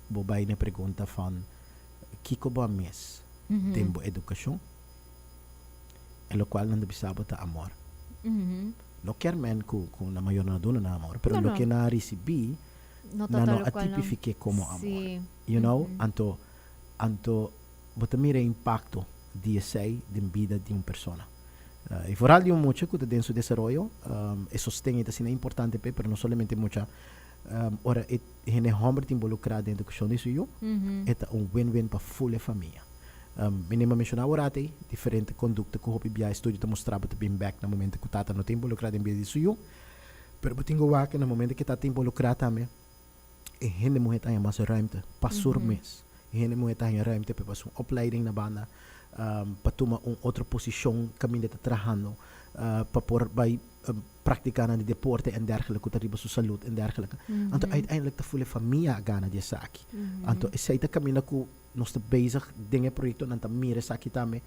bo bay na e pregunta van kico bo a mis den bo educacion, e locual nan ta bisa bo ta amor. No kier men cu nan mayornan a duna nan amor, pero No, no. loke nan a ricibi, No ta nan tal no a cual nan tipifique como amor. Anto bo ta mira e impacto di esey den bida di un persona. Y vooral di un mucha cu ta den su desaroyo, e sosten ei ta asina importante p'e, pero no solamente mucha, ora e hende homber ta involucra den educacion di su yu, e ta un win-win pa full e famia. Mi nem a menciona awor ate diferente conducta cu hopi bia estudio ta mustra bo ta bin bek na momento cu tata no ta involucra den bida di su yu, pero bo tin cu wak na momento cu e tata ta involucra tambe, e hende muhe ta haña mas ruimte pa sur mes. E hende muhe ta haña ruimte pa su opleiding na banda, pa tuma un otro posicion caminda e ta trahando. pa por bai praktiká nan di deporte en dergelijke ku ta riba su salud en dergelijke. Anto uiteindelijk ta ful e famia a gana di esaki. Anto esei ta kaminda ku nos ta bezig den e proyektonan ta mira esaki tambe.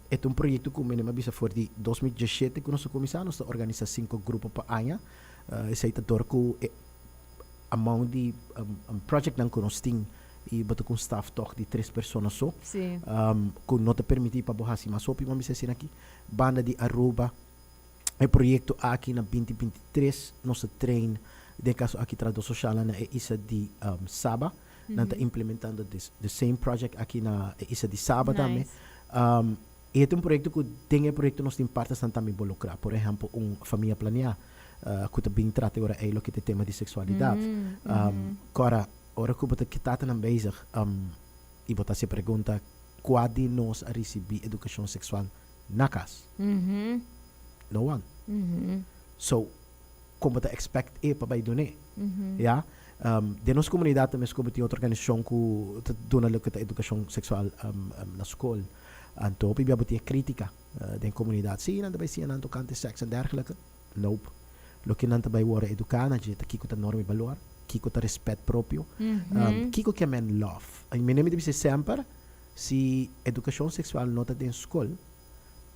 E ta un proyekto ku mi a bisa for di 2017 ku nos a kuminsá, nos ta organisá sinku grupo pa aña. Esei ta dor ku e amount di projectnan ku nos tin i bo ta ku un staf tòg di tres persona so ku no ta permití pa bo hasi mas hopi, bo a bisa asina aki. Banda di Aruba e proyekto aki na 2023 nos a train den e kaso aki trahadó soshalnan na e isla di Saba. Nan ta implementando the same project aki na e isla di Saba tambe. E ta un proyekto ku den e proyekto nos tin partesnan tambe involukrá. Por ehèmpel un famia planeá ku ta bin trata e ora ei loke ta e tema di seksualidat. Kòrda ora ku bo ta ke tatanan bezig i bo ta hasi e pregunta kua di nos a risibí edukashon seksual na kas? No one. So kon bo ta expect e pa bai dun'é? Ya. Den nos komunidat ta meskos bo tin otro organisashon ku ta duna loke ta edukashon seksual na skol. Anto hopi bia bo tin e kritika den komunidat. Sí, nan ta bai siña nan tokante sèks en dergelike. Nope. Loke nan ta bai wòrdu eduká na dje ta kiko ta norma i balor, kiko ta rèspèt propio, kiko ke men lòf. I mi ta bisa semper, si edukashon seksual no ta den skol,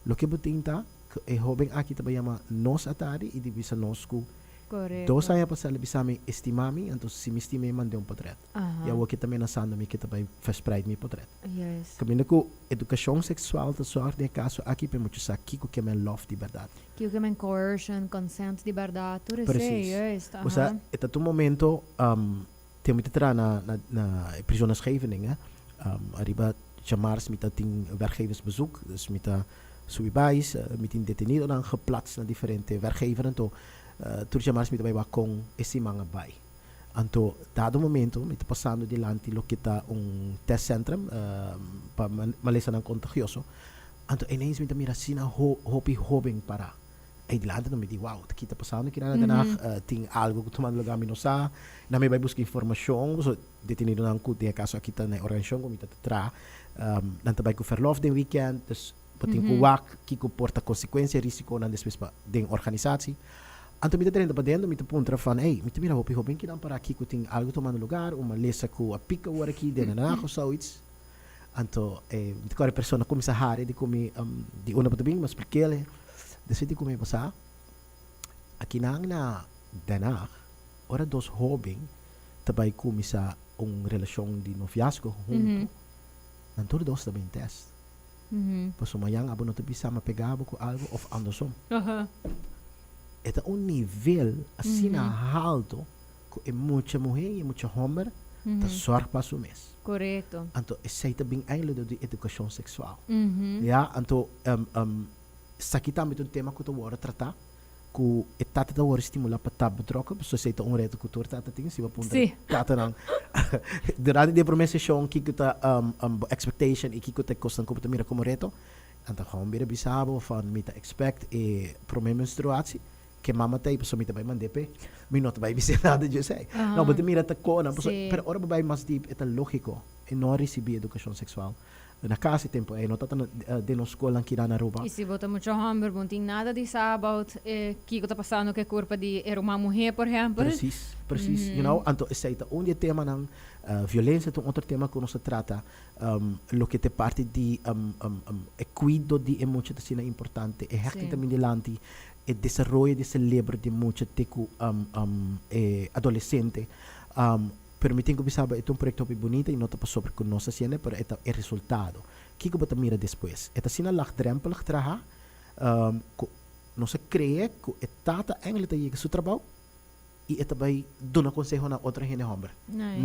loke bo tin ta ku e hóben aki ta bai yama nos atardi i di bisa nos ku dos aña pasá el a bisa mi e stima mi, anto si mi stim'é mand'é un potrèt. I awor ke ta menasando mi ke ta bai verspreid mi potret. Kaminda ku edukashon seksual ta sòrg den e kaso aki pa e mucha sa kiko ke men lòf di bèrdat. Kiko ke men coercion, consent di bèrdat, tur esei, Precies. juist, O sea, aha. e ta tur momento, te mi ta traha na na na e prison na Scheveningen, ariba djamars mi ta tin werkgeversbezoek, dus mi ta subi bais, mi tin detenidonan geplats na diferente werkgever, anto tur djamars mi ta bai wak kon e siman a bai. Anto dado momento mi ta pasando dilanti loke ta un testcentrum pa malesanan contagioso. Anto ineens mi ta mira asina hopi hoben para ey dilanti. Anto mi di, wow, ki ta pasando aki na Den Haag? Tin algo cu tumando lugar mi no sa. Nan mi bay busca informacion pasobra detenidonan cu den e caso aki ta na e organisacion cu mi ta traha, nan ta bay cu verlof den weekend. Dus bo tin cu wak kico por ta consecuencia, risiconan despues pa den organisatie. Anto mi ta drenta paden, mi ta puntra van, ey, mi ta mira hopi hoben kinan para aki cu tin algo tomando lugar, un malesa cu a pica awor aki den Den Haag of zoiets. Anto e, mi ta kore persona cuminsa hari di cu mi, di unda bo ta bin, mi a splikel. Despues di cu mi pasa, akinan na Den Haag, ora dos hoben ta bay cuminsa un relacion di noviazgo hunto, nan tur dos ta bin test. Pasobra mañan abo no ta bisa mi a pega bo ku algo of andersom. E ta un nivel asina halto ku e mucha muhé i e mucha hòmber ta sòrg pa su mes. Korekto. Anto esei ta bin eindelijk dor di edukashon seksual. Ya, anto esaki tambe ta un tema ku ta wòrdu tratá. Ku e tata ta wòrdu stimulá pa ta betrokken, pasobra esei ta un reto ku tur tata tin, si bo puntra tatanan durante di e promé seshon kiko ta bo expectation i kiko ta e kosnan ku bo ta mira komo reto, nan ta gou bira bisa bo van mi ta expect e promé menstruatie ke mama ta ei pasobra mi ta bai mand'é p'e, mi no ta bai bis'é nada dje esei. No, bo ta mira ta konan, pasobra pero ora bo bai mas diep e ta lógiko, e no a risibí edukashon seksual. Na cas e tempo ey no ta den nos scolnan kida na Aruba. Y si bo ta mucho homber bo no tin nada di sa about e kico ta pasando cu e curpa di e ruman muher por ehempel. Precies, precies. You know, anto esey ta un di e temanan. Violencia ta un otro tema cu nos ta trata. Loke ta e parti di e cuido di e mucha ta asina importante. E hechting ta bin dilanti. E desaroyo di celebro di e mucha te cu e adolescente. Pero mi tin ku bisa bo e ta un proyekto hopi bunita i no ta pasobra ku nos ta hasiendo pero e ta e resultado. Kiko bo ta mira despues? E ta asina lagdrempelig traha ku nos a krea ku e tata eindelijk ta yega su trabou i e ta bai duna konseho na otro hende hòmber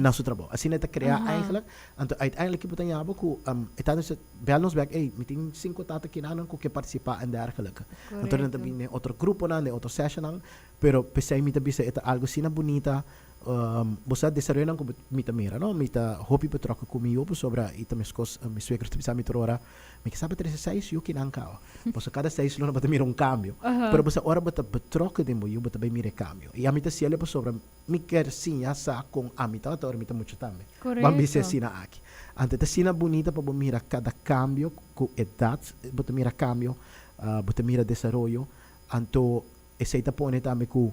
na su trabou. Asina e ta krea eindelijk. Anto uiteindelijk bo ta haña bo ku e tata bisa bel nos bek, ey mi tin sinku tata kinanan ku ke partisipá en dergelijke. Anto nan ta bin den otro gruponan, den otro sessionnan. Pero p'esei mi ta bisa e ta algu asina bunita. Bo sa desaroyonan ku mi ta mira no, mi ta hopi betrokken ku mi yu pasobra i ta meskos mi suegro ta bisa mi tur ora mi ke sa bo trese seis yu kinan kaba pasobra kada seis luna bo ta mira un kambio pero bo sa ora bo ta betrokken den bo yu bo ta bai mira e kambio i ami ta siele pasobra mi kier siña sa kon ami tabata ora mi ta mucha tambe ban bisa asina aki anto ta asina bunita pa bo mira kada kambio ku edat bo ta mira kambio. Bo ta mira desaroyo. Anto esei ta pone tambe ku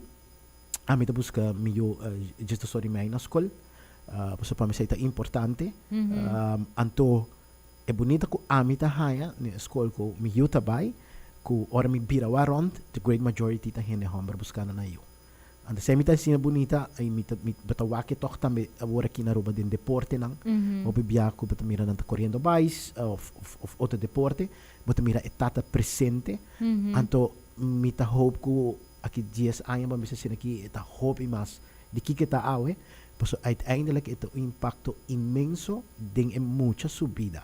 ami ta buska mi yu djesdos ora i mei na skol, pasobra pa mi esei ta importante. Anto e bunita ku ami ta haña na e skol ku mi yu ta bai, ku ora mi bira wak rònt, the great majority ta hende hòmber buskando nan yu. Anto esei mi ta asina bunita i mi ta mi bo ta wak e tòg tambe awor aki na Aruba den deportenan. Hopi bia ku bo ta mira nan ta koriendo bais òf òf otro deporte, bo ta mira e tata presente. Anto mi ta hoop ku aki dies aña bo a bisa asina aki e ta hopi mas di kiko e ta awe, pasobra uiteindelijk e ta un impakto inmenso den e mucha su bida.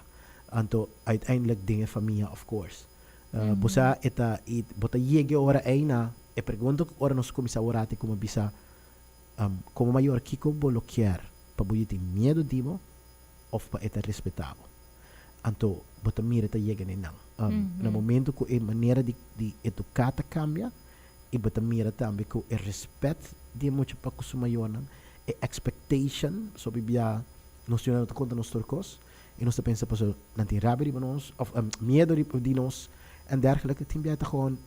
Anto uiteindelijk den e famia of course. Bo sa e ta i bo ta yega e ora ei na e pregunta ku ora nos kuminsá wor ati komo bisa, komo mayor kiko bo lo kier pa bo yu tin miedu di bo òf pa e ta respetá bo? Anto bo ta mira ta yega na e nan. Na momento ku e manera di di eduká ta kambia i bo ta mira tambe ku e rèspèt di e mucha pa ku su mayornan, e expectation, so bibia nos yunan no ta konta nos tur kos i nos ta pensa pasobra nan tin rabia riba nos òf miedu riba di nos en dergelijke, tin bia ta gewoon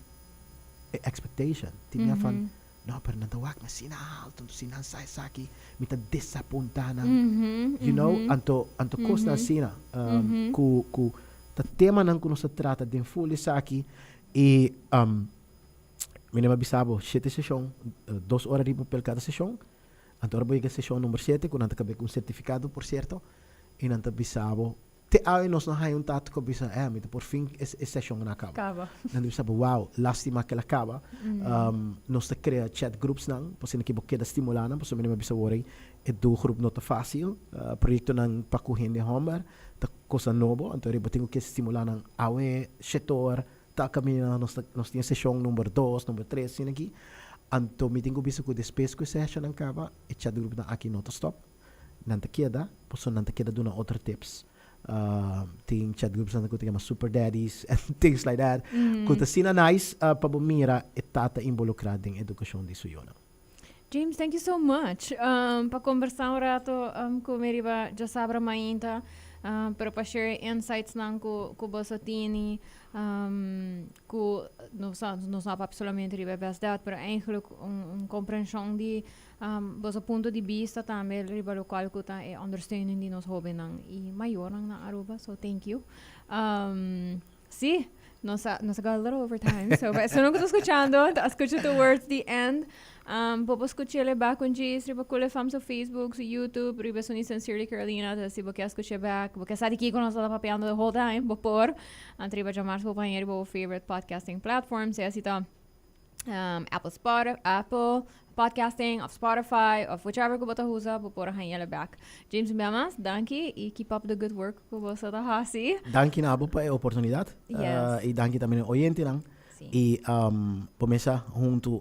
e expectation, tin bia van no pero nan ta wak mi asina alto anto si nan sa esaki mi ta desapunta nan, you know, anto anto kosnan asina ku ku ta temanan ku nos ta trata den ful esaki i mi a bisa bo shete seshon, 2 ora riba papel kada seshon. Anto ora bo yega seshon number 7 ku nan ta kab'é ku un sertifikado por sierto i nan ta bisa bo te awe nos no haña un tata ku a bisa eh mi ta por fin e e seshon a kaba. Kaba. Nan ta bisa bo wow lastima ku el a kaba. Nos ta krea chat groups nan pa asina ku bo keda stimulá nan pasobra mi a bisa awor ei e doelgroep no ta fásil. Proyektonan pa ku hende hòmber ta kosa nobo anto bo tin ku ke stimulá nan awe 7 or ta kaminda nos ta nos tin e seshon number 2, number 3 asina aki. Anto mi tin ku bisa ku despues ku e seshonnan kaba e chat groupnan aki no ta stòp. Nan ta keda pasobra nan ta keda duna otro tips. Tin chat groups nan ku ta yama super daddies and things like that ku ta asina nice pa bo mira e tata involukrá den edukashon di su yunan. James, thank you so much pa conversa un rato cu mi riba Djasabra Mainta, pero pa share e insights nan cu boso tini, cu nos nos no a papia solamente riba e best dad, pero eigenlijk un comprension di boso punto di bista tambe riba locual cu ta e ondersteuning di nos hobennan y mayornan na Aruba, so thank you. Sí, nos a got a little over time. So, pa esun ku ta skuchando, ta skucha towards the end. Bo por skuch'é bak un djis riba Cool FM su Facebook, su YouTube, riba esun di Sincerely Carolina. Entonces, si bo kier skuch'é bek, bo kier sa di kiko nos tabata papiando the whole time, bo por. Anto riba djamars bo por haña riba bo favorite podcasting platform, sea si ta Apple Spotify, Apple Podcasting of Spotify of whichever ku bo ta usa, bo por haña bek. James, un bia mas, danki i keep up the good work ku bo ta hasi. Danki na abo pa e oportunidat. I danki tambe na e oyentenan. I por mesa huntu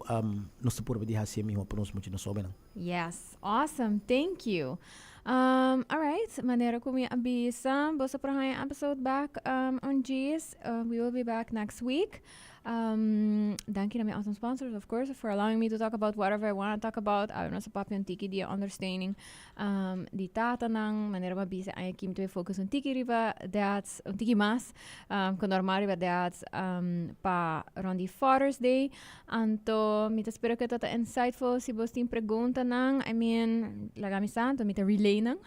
nos ta purba di hasi e mihó pa nos mucha nos hóbennan. Yes, awesome, thank you. All right, manera ku mi a bisa, boso por haña episode back un djis. We will be back next week. Danki na mi awesome sponsors, of course, for allowing me to talk about whatever I want to talk about. Awe nos a papia un tiki di ondersteuning di tatanan. Manera mi a bisa, aña aki mi ta focus un tiki riba dads, un tiki mas ku normal riba dads pa rond di Father's Day. Anto mi ta spera ku e ta insightful. Si bos tin preguntanan, I mean, laga mi sa, anto mi ta relay nan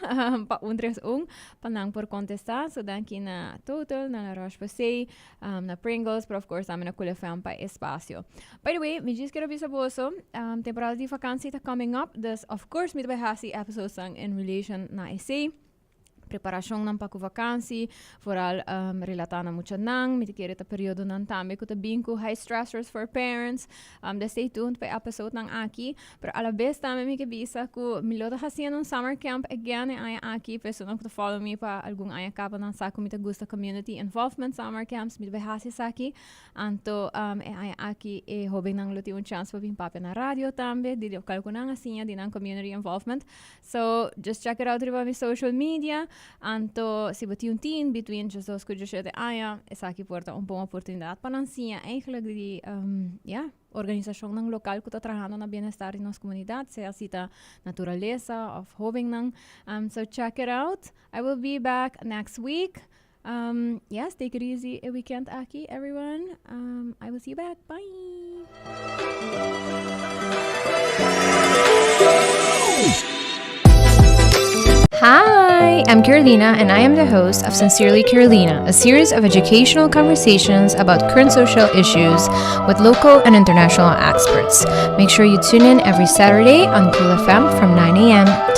pa 131 pa nan por kontestá. So danki na Total, na La Roche-Posay, na Pringles, pero of course tambe na Cool FM pa espacio. By the way, mi djis quiero bisa boso, temporada di vakantie ta coming up, dus of course mi ta bay hasi episodes nan in relation na esey. Preparacion nan pa cu vakantie, vooral relata na muchanan, mi ta kere ta periodo nan tambe cu ta bin cu high stressors for parents. Dus stay tuned pa e episode nan aki. Pero a la bes tambe mi ke bisa cu mi lo ta haciendo un summer camp again e aña aki. Pa esunnan cu ta follow mi pa algun aña caba nan sa cu mi ta gusta community involvement summer camps. Mi ta bay haci esaki. Anto e aña aki e hobennan lo tin un chance pa bin papia na radio tambe di local cu nan a siña di nan community involvement. So just check it out riba mi social media. Anto si bo tin un teen between 12 cu 17 aña, esaki por ta un bon oportunidad pa nan siña eigenlijk di ja, organisacionnan local cu ta trahando na bienestar di nos comunidad, sea si ta naturalesa of hobennan. So check it out. I will be back next week. Yes, take it easy e weekend aki, everyone. I will see you back. Bye. Hi, I'm Carolina, and I am the host of Sincerely Carolina, a series of educational conversations about current social issues with local and international experts. Make sure you tune in every Saturday on Cool FM from 9 a.m.